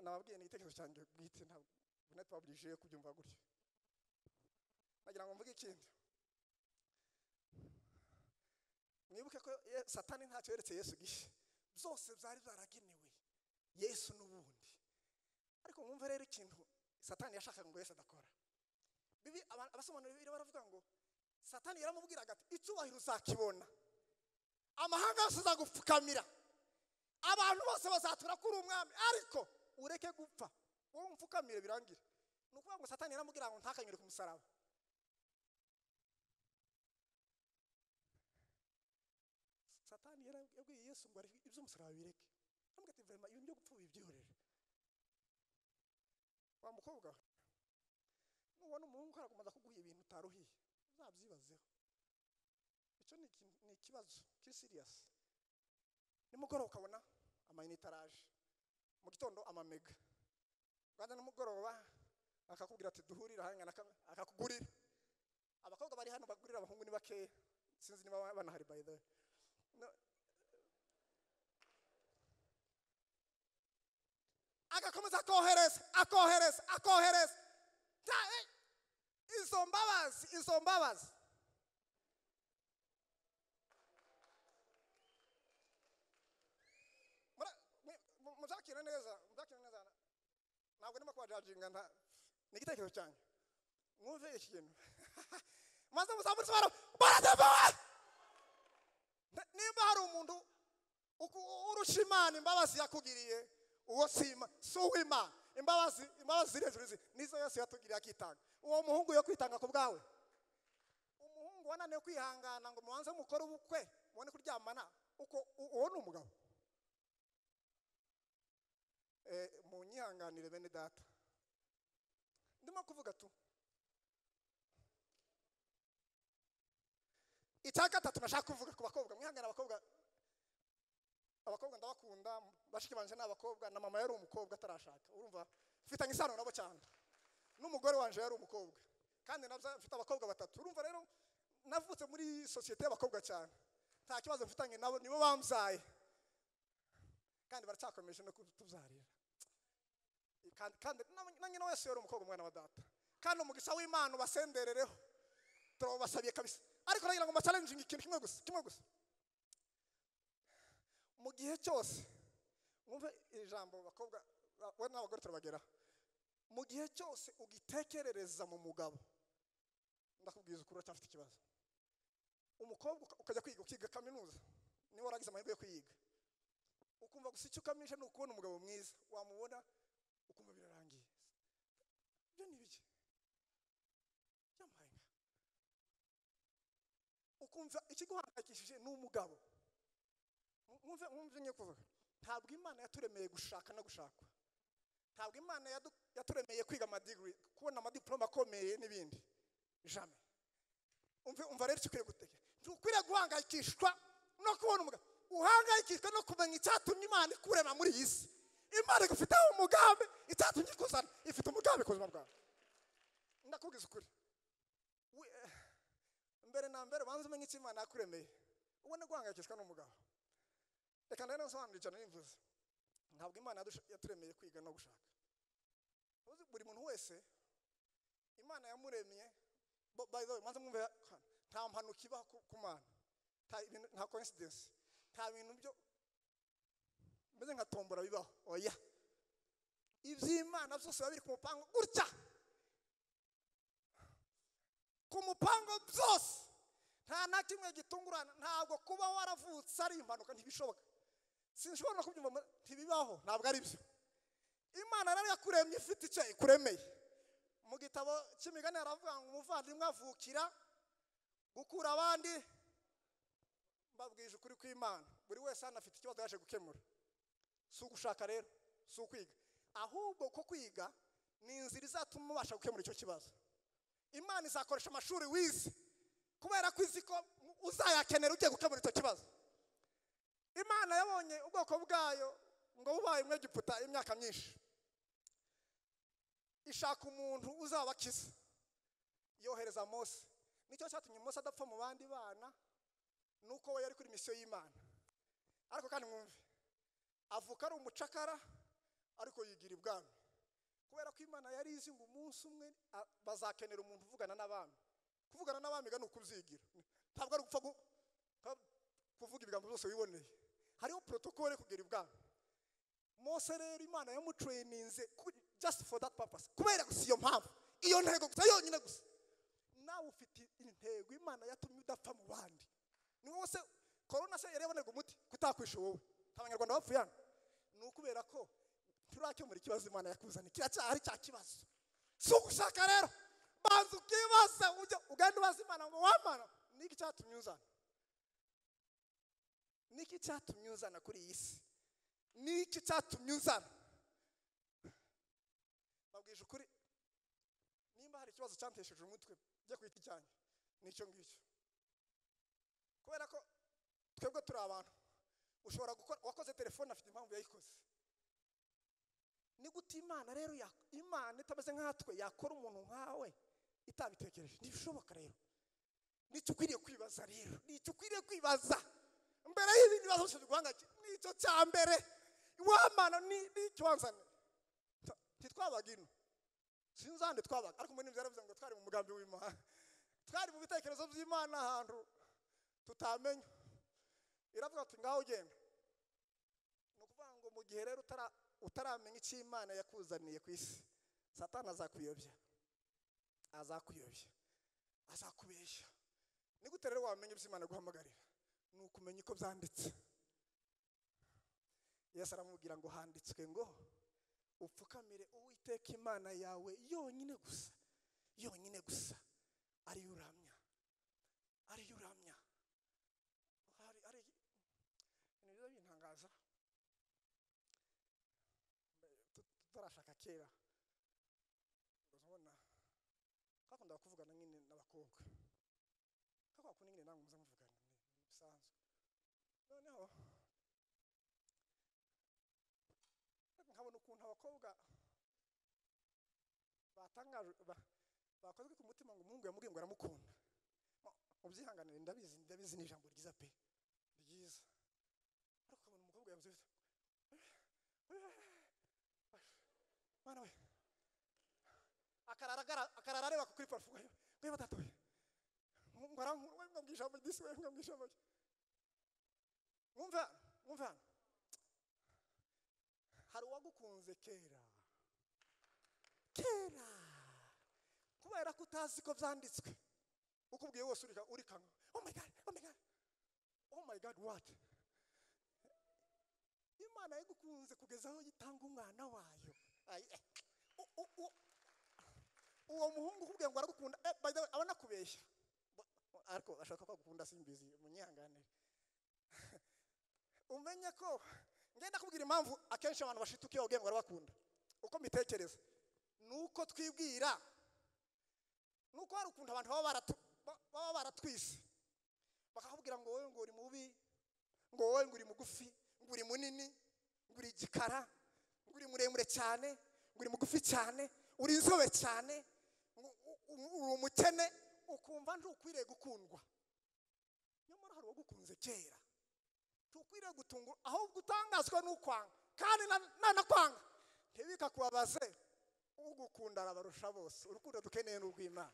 Nababwiye ni igitekerezo cyanjye bwite, ntabwo natwabwije kubyumva gutyo. Nagira ngo mvuge ikindi. Mwibuke ko Satani ntacyo yeretse Yesu gishya, byose byari byaragenewe Yesu n'ubundi. Ariko mwumve rero ikintu Satani yashakaga ngo Yesu adakora. Bibi abasobanura Bibiliya baravuga ngo Satani yaramubwiraga ati icyubahiro uzakibona, amahanga yose azagupfukamira, abantu bose bazatura kuri umwami, ariko ureke gupfa wowe umfukamire birangire. Ni ukuvuga ngo Satani yaramubwiraga ngo ntakanyure ku musaraba. Satani yarabwiye Yesu ngo iby'umusaraba bireke. Aramubwira ati vrema ibintu byo gupfa bibyihorere. Wa mukobwa nubona umuhungu arakomeza kuguha ibintu utaruhiye, uzabyibazeho. Icyo ni ikibazo kiri serious. Nimugoroba ukabona amayinite araje, mu gitondo amamega, bwana nimugoroba akakubwira ati duhurire ahangana, akakugurira. Abakobwa bari hano bagurira abahungu ni bakeya, sinzi niba banahari by the way. No. Agakomeza akohereza akohereza akohereza. Izo mbabazi, izo mbabazi. Muzakira neza, muzakira neza. Ntabwo ndimo kubajajinga, ni igitekerezo cyanjye. Mwumve iki kintu. Maze muzamutse baradebawe. Nimba hari umuntu urusha Imana imbabazi yakugiriye, uwo si uw'Imana. Imbabazi, imbabazi ziri hejuru nizo Yesu yatugiriye akitanga. Uwo muhungu yo kwitanga ku bwawe, umuhungu wananiwe kwihangana ngo mubanze mukore ubukwe mubone kuryamana, uko uwo ni umugabo. Munyihanganire bene data, ndimo kuvuga tu. Icya gatatu nashaka kuvuga ku bakobwa, mwihangane abakobwa. Abakobwa ndabakunda, bashiki banje n'abakobwa, na mama yari umukobwa atarashaka. Urumva mfitanye isano nabo cyane. N'umugore wanje yari umukobwa, kandi nabyo mfite abakobwa batatu. Urumva rero navutse muri societe y'abakobwa cyane, nta kibazo mfitanye nabo, nibo bambyaye kandi baracyakomeje no kutubyarira. Kandi na nyina wese yari umukobwa, umwana wa data. Kandi umugisha w'Imana ubasenderereho, turabasabiye kabisa. Ariko nagira ngo mba-challenge ikintu kimwe gusa, kimwe gusa. Mu gihe cyose mwumve ijambo bakobwa we n'abagore turabagera, mu gihe cyose ugitekerereza mu mugabo, ndakubwiza ukuri uracyafite ikibazo. Umukobwa ukajya kwiga, ukiga kaminuza, niba waragize amahirwe yo kuyiga, ukumva gusa icyo ukamije ni ukubona umugabo mwiza, wamubona ukumva birarangiye. Ibyo ni ibiki? Byamaye. Ukumva ikiguhangayikishije ni umugabo. Mwumve ngiye kuvuga, ntabwo Imana yaturemeye gushaka no gushakwa. Ntabwo Imana yaturemeye kwiga amadigiri, kubona amadiploma akomeye n'ibindi. Jamais. Umva rero icyo ukwiye gutekereza. Ntukwiriye guhangayikishwa no kubona umugabo. Uhangayikishwa no kumenya icyatumye Imana ikurema muri iyi si. Imana igufiteho umugambi, icyatumye ikuzana, ifite umugambi ku buzima bwawe. Ndakubwiza ukuri. Mbere na mbere banza umenye icyo Imana yakuremeye, ubone guhangayikishwa n'umugabo. Reka ndane nsobanurire icyo nimvuze. Ntabwo Imana yaturemeye kwiga no gushaka. Uzi buri muntu wese Imana yamuremye. By the way, manza mwumve, nta mpanuka ibaho ku Mana, nta coincidence, nta bintu byo meze nka tombora bibaho. Oya, iby'Imana byose biba biri ku mupango gutya, ku mupango byose, nta na kimwe gitungurana. Ntabwo kuba waravutse ari impanuka, ntibishoboka. Sinshobora no kubyumva, ntibibaho, ntabwo ari byo. Imana rero yakuremye ifite icyo ikuremeye. Mu gitabo cy'imigani haravuga ngo umuvandimwe avukira gukura abandi. Mbabwije ukuri kw'Imana, buri wese hano afite ikibazo yaje gukemura. Si ugushaka rero, si ukwiga, ahubwo ko kwiga ni inzira izatuma ubasha gukemura icyo kibazo. Imana izakoresha amashuri wize kubera ko izi ko uzayakenera ugiye gukemura icyo kibazo. Imana yabonye ubwoko bwayo ngo bubaye umwegiputa imyaka myinshi, ishaka umuntu uzabakiza, yohereza Mose. Nicyo cyatumye Mose adapfa mu bandi bana, nuko we yari kuri misiyo y'Imana. Ariko kandi mwumve, avuka ari umucakara, Ariko yigira ibwami kubera ko Imana yari izi ngo umunsi umwe bazakenera umuntu uvugana n'abami. Kuvugana n'abami ga ni ukubyigira, ntabwo ari gupfa kuvuga ibigambo byose wiboneye. Hariho protocole kugera ibwami. Mose rero Imana yamutraininze just for that purpose, kubera gusa iyo mpamvu, iyo ntego gusa yonyine gusa. Nawe ufite intego Imana yatumye udapfa mu bandi. Ni wowe se corona se yari yabonerwa umuti kutakwisha wowe? Abanyarwanda bapfuye hano ni ukubera ko turakemura ikibazo Imana yakuzaniye, kiracyari cya kibazo. Si ugushaka rero, banza ukibaza, ujya ugenda ubaza Imana ngo wamana niki cyatumye uzana, niki cyatumye uzana kuri iyi si, niki cyatumye uzana. Babwije ukuri, nimba hari ikibazo cyantesheje umutwe jya ku giti cyanjye nicyo ngicyo. Kubera ko twebwe turi abantu, ushobora gukora, wakoze telefone afite impamvu yayikoze. Ni gute Imana rero Imana itameze nkatwe yakora umuntu nkawe itabitekereje? Ntibishoboka rero. Nicyo ukwiriye kwibaza rero, nicyo ukwiriye kwibaza mbere y'ibindi bibazo byose biguhangayikishije. Nicyo cya mbere wamana nicyo wanzanye. Ntitwabaga ino, sinzande twabaga, ariko muri nibyo yaravuze ngo twari mu mugambi w'Imana, twari mu bitekerezo by'Imana ahantu tutamenya. Iravuga ati ngaho ugenda. Ni ukuvuga ngo mu gihe rero utaramenya icyo Imana yakuzaniye ku isi, Satani azakuyobya, azakuyobya, azakubeshya. Ni gute rero wamenya ibyo Imana iguhamagarira? Ni ukumenya uko byanditse. Yesu aramubwira ngo handitswe ngo upfukamire Uwiteka Imana yawe yonyine gusa, yonyine gusa, ariyo uramya, ariyo uramya. Hari ibintu biza bintangaza tutarashaka kera, ubona twakundaga kuvugana nyine n'abakobwa, kakwa kundi nyine namwe muza muvugana bisanzwe. Noneho nkabona ukuntu abakobwa batangaje bakozwe ku mutima ngo umuhungu yamubwiye ngo aramukunda. Mubyihanganire, ndabizi, ndabizi ni ijambo ryiza pe, ryiza. Ariko ukabona umukobwa yavuze mana we, akarara areba kuri parfum ngo batatoye ngo arankunda, ngo mbwira ijambo ryisi we, ngo mbwira ijambo rye. Mwumve hano, mwumve hano. Hari uwagukunze kera kera, kubera ko utazi ko byanditswe, ukubwiye wose urikanga, oh my God, oh my God, oh my God, what? Imana yagukunze kugeza aho itanga umwana wayo. Uwo muhungu ukubwiye ngo aragukunda, by the way abona kubeshya, ariko ashaka ko agukunda simbizi, munyihanganire. Umenye ko ngenda kubwira impamvu akenshi abantu bashituka iyo babwiye ngo arabakunda. Uko mbitekereza nuko twibwira, nuko hari ukuntu abantu baba baratwise, bakakubwira ngo wowe ngo uri mubi, ngo wowe ngo uri mugufi, ngo uri munini, ngo uri igikara, ngo uri muremure cyane, ngo uri mugufi cyane, uri inzobe cyane, uri umukene, ukumva ntukwiriye gukundwa. Nyamara hari uwagukunze kera. Ntukwiriye gutungurwa, ahubwo utangazwa n'ukwanga, kandi nanakwanga ntibikakubabaze. Ugukunda arabarusha bose. Urukundo dukeneye ni urw'Imana.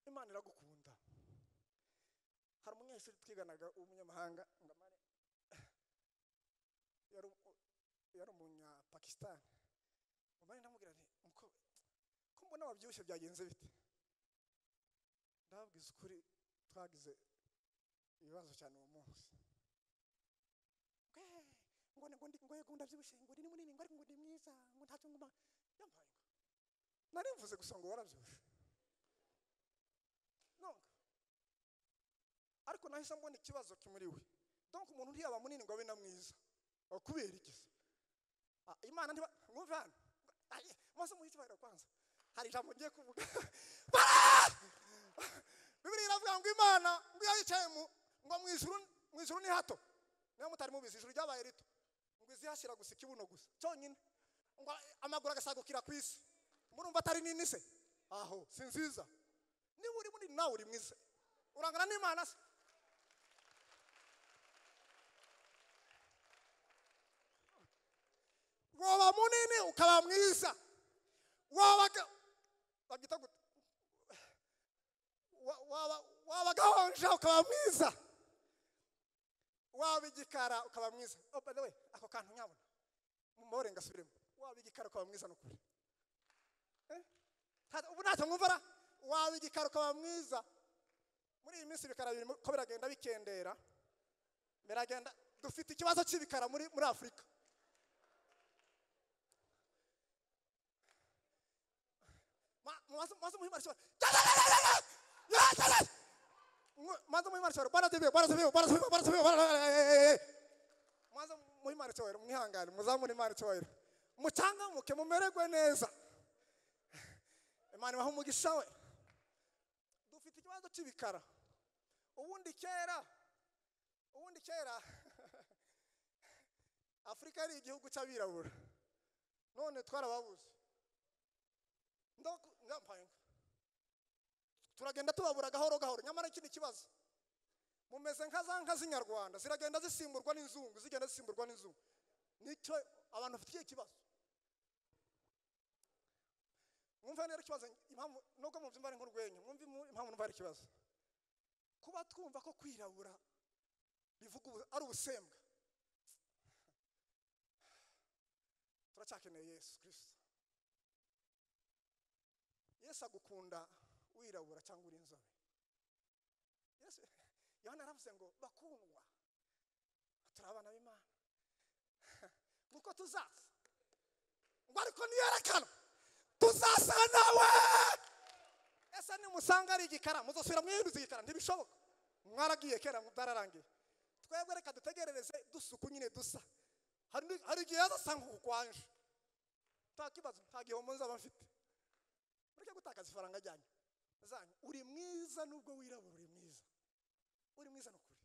Imana iragukunda. Hari umunyeshuri twiganaga w'umunyamahanga, ngo amare yari umunyapakistan. Umare ndamubwira nti ko mbona wabyibushye byagenze bite? Ndababwiza ukuri, twagize ibibazo cyane uwo munsi. Ngo ngo ndi ngo yego ndabyibushye, ngo ni munini, ngo ariko ngo ndi mwiza, ngo ntacyo nguma yampaye. Nari mvuze gusa ngo warabyibushye. Donc ariko nahise mbona ikibazo kimuri we. Donc umuntu ntiyaba munini ngo abe na mwiza. Kubera iki se? Imana ntiba mwumve hano. Mose muhe icyubahiro kwanza. Hari ijambo ngiye kuvuga. Bibiliya iravuga ngo Imana ngo iyo yicaye ngo mu ijuru ni hato. Niba mutari mubizi, ijuru ryabaye rito. Ngo izihashyira gusa ikibuno gusa cyonyine, ngo amaguru agasagukira ku isi. Murumva atari nini se? Aho si nziza. Niba uri munini nawe uri mwiza, urangana n'Imana se? Babyita gute? Waba gahonja ukaba mwiza, waba igikara ukaba mwiza. Oh, by the way, ako kantu nyabona mumore ngasubiremo. Waba igikara ukaba mwiza nukuri. Ubu ntacyo mwumva. Waba igikara ukaba mwiza. Muri iyi minsi ibikara ko biragenda bikendera, biragenda. Dufite ikibazo cy'ibikara muri Afurika. Mwihangane, muzamure Imana icyubahiro, mucangamuke, mumererwe neza. Imana ibahe umugisha we. Dufite ikibazo cy'ibikara. Ubundi kera Afurika ari igihugu cy'abirabura, none twarababuze. Turagenda tubabura gahoro gahoro. Nyamara ikindi kibazo, mumeze nka za nka z'inyarwanda ziragenda zisimburwa n'inzungu, zigenda zisimburwa n'inzungu. Nicyo abantu bafite ikibazo. Mwumva rero ikibazo, impamvu nubwo mubyumva ari nk'urwenya, mwumva impamvu numva ari ikibazo. Kuba twumva ko kwirabura bivuga ari ubusembwa. Turacyakeneye Yesu Kristo. Yesu agukunda wirabura cyangwa uri inzobe. Yesu Yohana yaravuze ngo bakundwa, turi abana b'Imana nguko tuzaza, ngo ariko niyerekana tuzasa nawe. Ese nimusanga ari igikara muzosubira mwihinduza igikara? Ntibishoboka, mwaragiye kera byararangiye. Twebwe reka dutegerereze dusuku nyine dusa. Hari igihe yazasanga ukwanje, nta kibazo, nta gihombo nzaba mfite. Mureke gutakaza ifaranga ryanyu zanyu. Uri mwiza nubwo wirabura, uri mwiza, uri mwiza nukuri.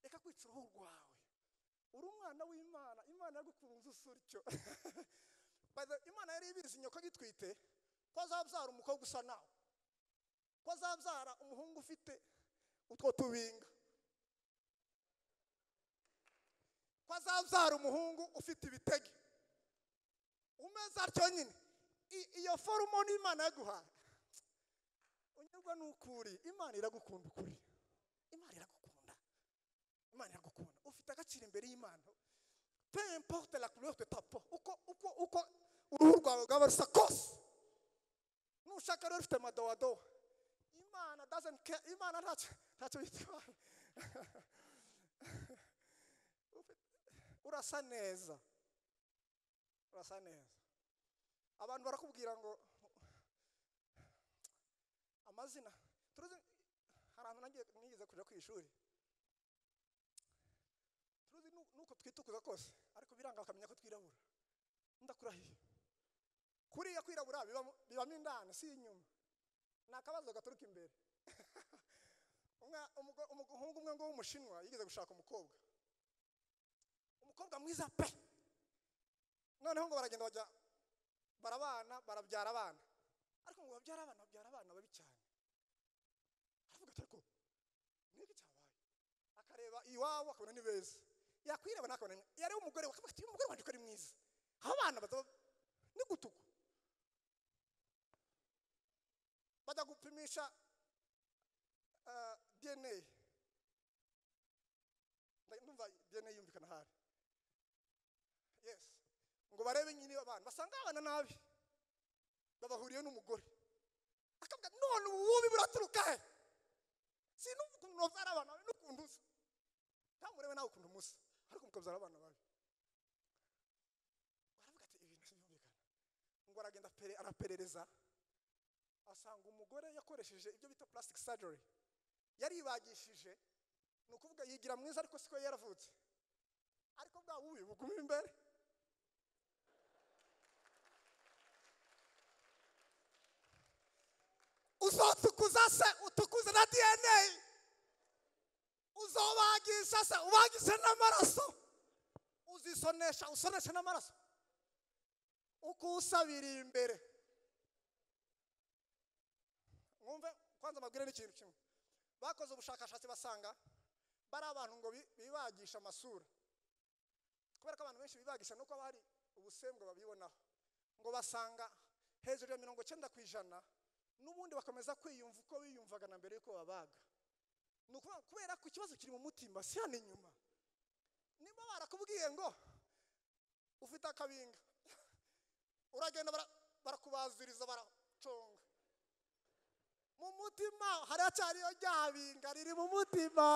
Reka kwica uruhu rwawe. Uri umwana w'Imana, Imana yagukunze usuricyo. Imana yari ibizi nyoko gitwite ko azabyara umukobwa usa nawe, ko azabyara umuhungu ufite utwo tubinga, ko azabyara umuhungu ufite ibitege umeze atyo nyine. Iyo forumo ni Imana yaguhaye. Unyurwa n'ukuri. Imana iragukunda ukuri. Imana iragukunda. Imana iragukunda. Ufite agaciro imbere y'Imana. Peu importe la couleur de ta peau, uko uruhu rwawe rwaba rusa kose, nushaka rero ufite amadowadowa, Imana doesn't care. Imana ntacyo bitwaye. Urasa neza, urasa neza. Abantu barakubwira ngo amazina. Turuzi hari ahantu nagiye nigeze kuja ku ishuri, turuzi nuko twitukuza kose, ariko biranga bakamenya ko twirabura. Ndakurahiye, kuriya kwirabura bibamo indani, si inyuma. Ni akabazo gaturuka imbere. Umuhungu umwe ngo w'umushinwa yigeze gushaka umukobwa mwiza pe. Noneho ngo baragenda bajya barabana, barabyara abana, ariko ngo babyara abana babi cyane. Aravuga ati ariko niki cyabaye? Akareba iwabo akabona ni beza, yakwireba nakabona yari umugore, akavuga ati umugore wanje ko ari mwiza, aho abana bazaba ni gutuku. Bajya gupimisha DNA. Ndumva DNA yumvikana hari. Yes, ngo barebe nyine abana basanga abana nabi babahuriye n'umugore. Akavuga none ububi buraturuka he? Sinumva ukuntu novyara abana babi n'ukuntu usa. Ntamurebe nawe ukuntu musa, ariko mukabyara abana babi. Baravuga ati ibintu ntibumvikana. Ngo aragenda araperereza, asanga umugore yakoresheje ibyo bita plastic surgery. Yaribagishije, ni ukuvuga yigira mwiza ariko siko yaravutse, ariko bwa bubi buguma imbere. Uzotukuza se utukuze na DNA, uzobagisha se ubagishe n'amaraso, uzisonesha usonesha n'amaraso, uko usabira imbere. Mwumve kwanza amabwire n'ikintu kimwe. Bakoze ubushakashatsi basanga bari abantu ngo bibagisha amasura, kubera ko abantu benshi bibagisha nuko bari ubusembwa babibonaho, ngo basanga hejuru ya 90% N'ubundi bakomeza kwiyumva uko biyumvaga na mbere yuko babaga. Ni ukuvuga kubera ko ikibazo kiri mu mutima, si hano inyuma. Niba barakubwiye ngo ufite akabinga, uragenda barakubaziriza baraconga. Mu mutima haracyariyo rya binga riri mu mutima.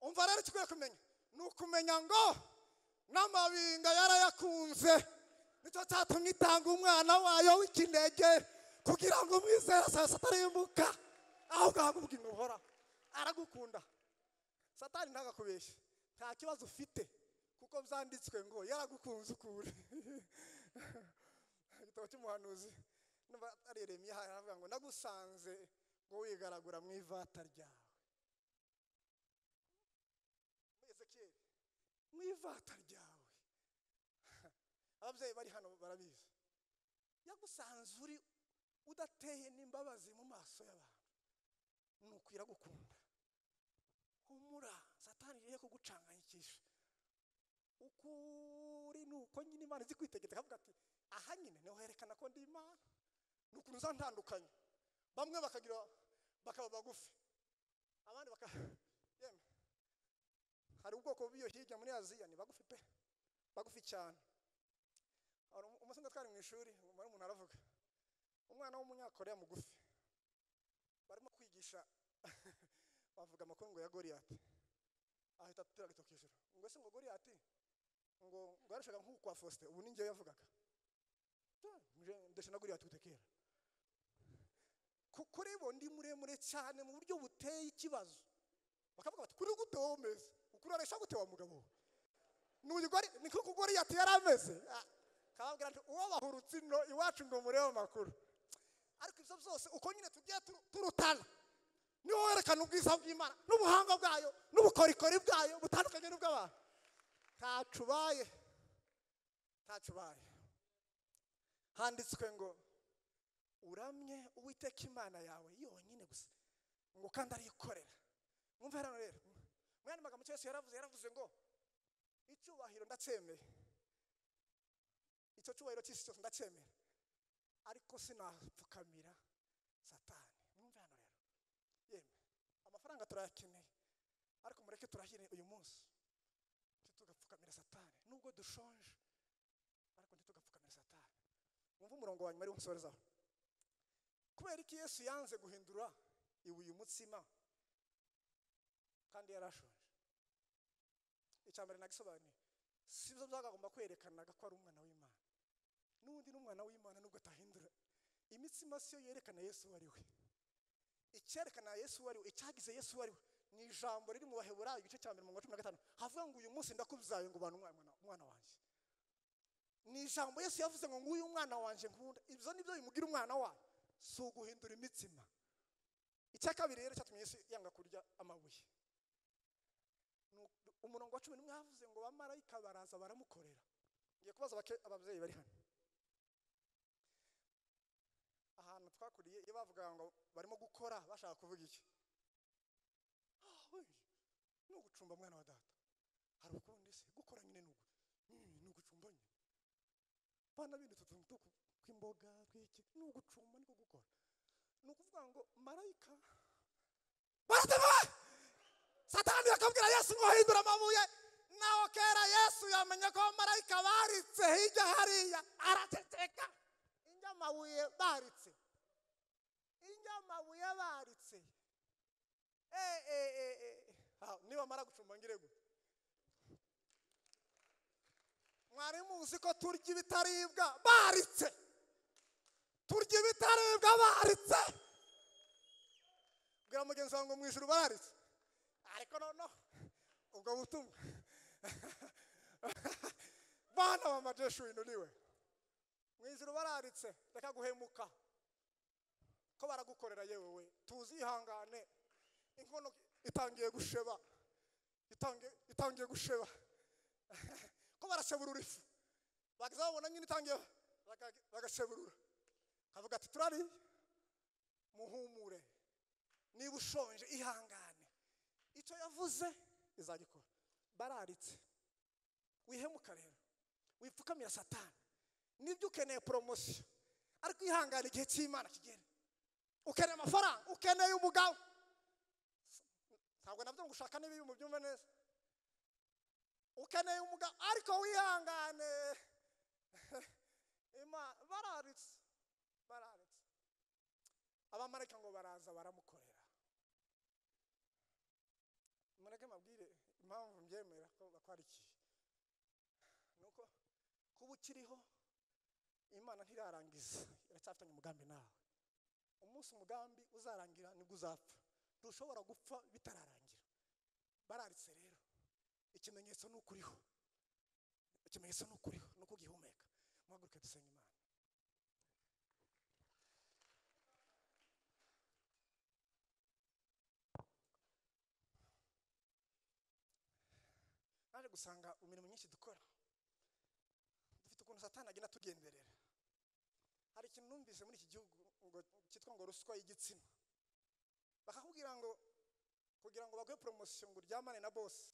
Umva rero ikwiye kumenya ni ukumenya ngo n'amabinga yarayakunze, nicyo cyatumye itanga umwana wayo w'ikinege kugira ngo umwizere atarimbuka, ahubwo ahabwe ubugingo buhoraho. Aragukunda. Satani ntagakubeshye, nta kibazo ufite kuko byanditswe ngo yaragukunze ukuri. Igitabo cy'umuhanuzi numva ari Yeremiya aravuga ngo nagusanze ngo wigaragura mu ivata ryawe. Ezekiyeli, mu ivata ryawe. Ababyeyi bari hano barabizi. Yagusanze uri udateye n'imbabazi mu maso y'abantu, nuko iragukunda. Humura, Satani yeye kugucanganyikisha. Ukuri nuko nyine Imana izi kwitegeka ikavuga ati aha nyine niho herekana ko ndi Imana. Nuko nzantandukanye. Bamwe bakagira bakaba bagufi, abandi baka yemwe. Hari ubwoko bw'iyo hirya muri Aziya ni bagufi pe, bagufi cyane. Hari umusore twari mu ishuri, umuntu aravuga umwana w'umunyakoreya mugufi barimo kwigisha bavuga amakuru ngo ya Goliyati, ahita atera agatoki hejuru ngo ese ngo Goliyati ngo yarushaga nk'uku kwa Faustin, ubu ni njyewe yavugaga ndetse na Goliyati utekera. Kuri bo ndi muremure cyane mu buryo buteye ikibazo, bakavuga bati kuri gute wowe umeze, ukuraresha gute wa mugabo we? Ni kuko Goliyati yari ameze. Kababwira nti uwo bahurutse ino iwacu ngo murebe amakuru. Ariko ibyo byose uko nyine tugiye turutana, niwo werekana ubwiza bw'Imana n'ubuhanga bwayo n'ubukorikori bwayo butandukanye n'ubw'abantu. Ntacubaye, ntacubaye. Handitswe ngo uramye Uwiteka Imana yawe yonyine gusa, ngo kandi ariyikorera. Mwumve hano rero, mu yandi magambo Yesu yaravuze ngo icyubahiro ndacyemeye, icyo cyubahiro cy'isi cyose ndacyemera, ariko sinapfukamira Satani. Mwumve hano rero, yemwe amafaranga turayakeneye, ariko mureke turahire uyu munsi ntitugapfukamira Satani. Nubwo dushonje, ariko ntitugapfukamira Satani. Mwumve umurongo wa nyuma ariwo nsorezaho. Kubera iki Yesu yanze guhindura ibuye umutsima kandi yarashonje? Icya mbere nagisobanuye, si byo byagomba kwerekanaga ko ari umwana w'Imana. N'ubundi n'umwana w'Imana nubwo atahindura imitsima, siyo yerekana Yesu uwo ari we. Icyerekana Yesu uwo ari we, icyagize Yesu uwo ari we, ni ijambo riri mu Baheburayo igice cya mbere umurongo wa 15 havuga ngo uyu munsi ndakubyaye ngo ubane umwana wanjye. Ni ijambo Yesu yavuze ngo nguyu umwana wanjye nkunda. Ibyo nibyo bimugira umwana wayo, si uguhindura imitsima. Icya kabiri rero cyatumye Yesu yanga kurya amabuye, umurongo wa 11 havuze ngo abamarayika baraza baramukorera. Ngiye kubaza ababyeyi bari hano, ahantu twakuriye iyo bavuga ngo barimo gukora bashaka kuvuga iki? Ni ugucumba mwana wa data. Hari ukundi se gukora nyine ni ugucumba nyine. Bana bindi tutuntu tw'imboga tw'iki, ni ugucumba niko gukora. Ni ukuvuga ngo marayika baratema. Satani akabwira Yesu ngo hindura amabuye. Naho kera Yesu yamenye ko marayika baritse hirya hariya, araceceka. Injyamabuye baritse, injyamabuye baritse. Niba mara gucumba ngire gute? Mwari muzi ko turya ibitaribwa baritse, turya ibitaribwa baritse. Bwira mugenzi wawe ngo mu ijuru bararitse. Ariko noneho ubwo butumwa bana b'amajeshu inuriwe mu ijuru bararitse. Reka guhemuka ko baragukorera yewe we, tuzihangane. Inkono itangiye gusheba, itangiye gusheba ko barasheburura ifu, bagazabona nyine itangiye bagasheburura, kavuga ati turari muhumure, niba ushonje ihangane, icyo yavuze izagikora. Bararitse. Wihemuka rero, Wipfukamira Satani. Nibyo ukeneye promotion, ariko ihangane igihe cy'Imana kigere. Ukeneye amafaranga, ukeneye umugabo. Ntabwo nabyo ngushaka nibi mu byumve neza. Ukeneye umugabo ariko wihangane. Ima bararitse. Bararitse. Abamarayika ngo baraza baramukorera. Mureke mabwire impamvu mbyemera ko bakwarikiye. Nuko kuba ukiriho Imana ntirarangiza, iracyafitanye umugambi nawe. Umunsi umugambi uzarangira nibwo uzapfa. Ntushobora gupfa bitararangira. Bararitse rero. Ikimenyetso ni ukuriho. Ikimenyetso ni ukuriho, ni uko ugihumeka. Muhaguruke dusenge Imana. Naje gusanga imirimo myinshi dukora dufite ukuntu Satani agenda atugenderera. Hari ikintu numvise muri iki gihugu ngo cyitwa ngo ruswa y'igitsina. Bakakubwira ngo kugira ngo baguhe promotion ngo uryamane na boss,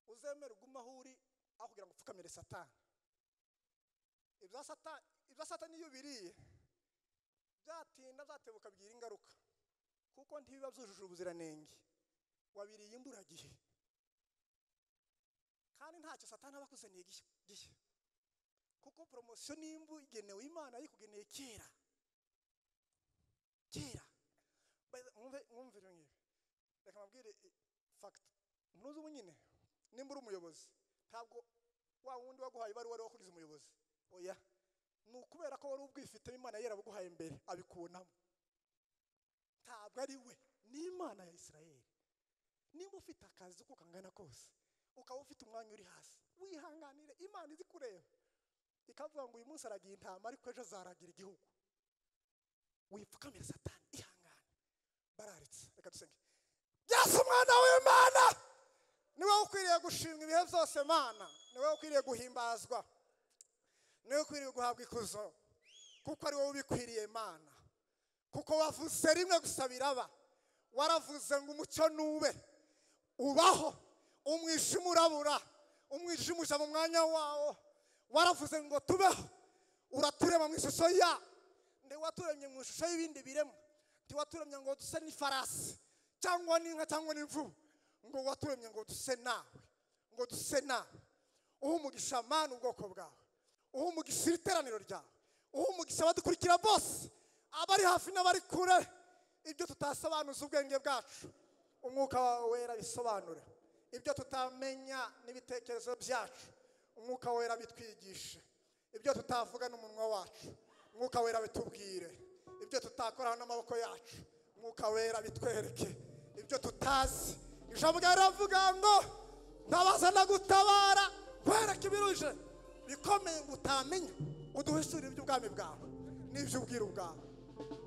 uzemere ugume aho uri aho kugira ngo upfukamire Satani. Ibya Satani iyo biriye byatinda byatebuka bigira ingaruka, kuko ntibiba byujuje ubuziranenge, wabiriye imburagihe. Kandi ntacyo Satani aba akuzaniye gishya, kuko promotion nimbu igenewe Imana yikugeneye kera kera. Mwumve ngibi, reka mabwire fact. Ntuzi ubu nyine nimba uri umuyobozi, ntabwo wa wundi waguhaye ibaruwa wari wakugize umuyobozi. Oya, ni ukubera ko wari ubwifitemo Imana yarabuguhaye mbere abikubonamo. Ntabwo ari we, ni Imana ya Isirayeli. Nimba ufite akazi uko kangana kose, ukaba ufite umwanya uri hasi, wihanganire Imana izi kureba ikavuga ngo uyu munsi aragiye intama ariko ejo azaragira igihugu. Wipfukamira Satani, ihangane. Bararitse. Reka dusenge. Yesu umwana w'Imana, ni wowe ukwiriye gushimwa ibihe byose Mana, ni wowe ukwiriye guhimbazwa, ni wowe ukwiriye guhabwa ikuzo, kuko ari wowe ubikwiriye Mana. Kuko wavuze rimwe gusa biraba. Waravuze ngo umucyo nube, ubaho, umwijima urabura, umwijima uja mu mwanya wawo. Waravuze ngo tubeho, uraturema mu ishusho ya nde, waturemye mu ishusho y'ibindi biremwa. Ntiwaturemye ngo duse n'ifarasi cyangwa n'inka cyangwa n'imvubu, ngo waturemye ngo duse nawe, ngo duse nawe. Uha umugisha Mana ubwoko bwawe, uha umugisha iteraniro ryawe, uha umugisha abadukurikira bose, abari hafi n'abari kure. Ibyo tutasobanuza ubwenge bwacu, umwuka wawe wera bisobanure. Ibyo tutamenya n'ibitekerezo byacu, umwuka wera bitwigishe. Ibyo tutavuga n'umunwa wacu, umwuka wera bitubwire. Ibyo tutakoraho n'amaboko yacu, umwuka wera bitwereke. Ibyo tutazi, ijambo riravuga ngo ndabaza ndagutabara, nkwereke ibiruje bikomeye ngo utamenya, uduhishurire iby'ubwami bwawe n'iby'ubwiru bwawe.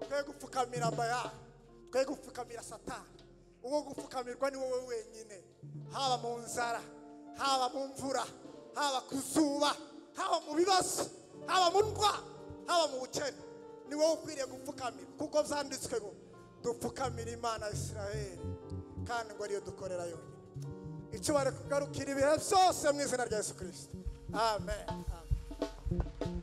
Twe gupfukamira Bayali, twe gupfukamira Satani. Uwo gupfukamirwa ni wowe wenyine, haba mu nzara, haba mu mvura, haba ku zuba, haba mu bibazo, haba mu ndwara, haba mu bukene. Ni wowe ukwiriye gupfukamira, kuko byanditswe ngo dupfukamire Imana ya Isirayeli, kandi ngo ariyo dukorera yonyine. Icyo bari kugarukira ibihe byose mu izina rya Yesu Kristo. Amen. Amen.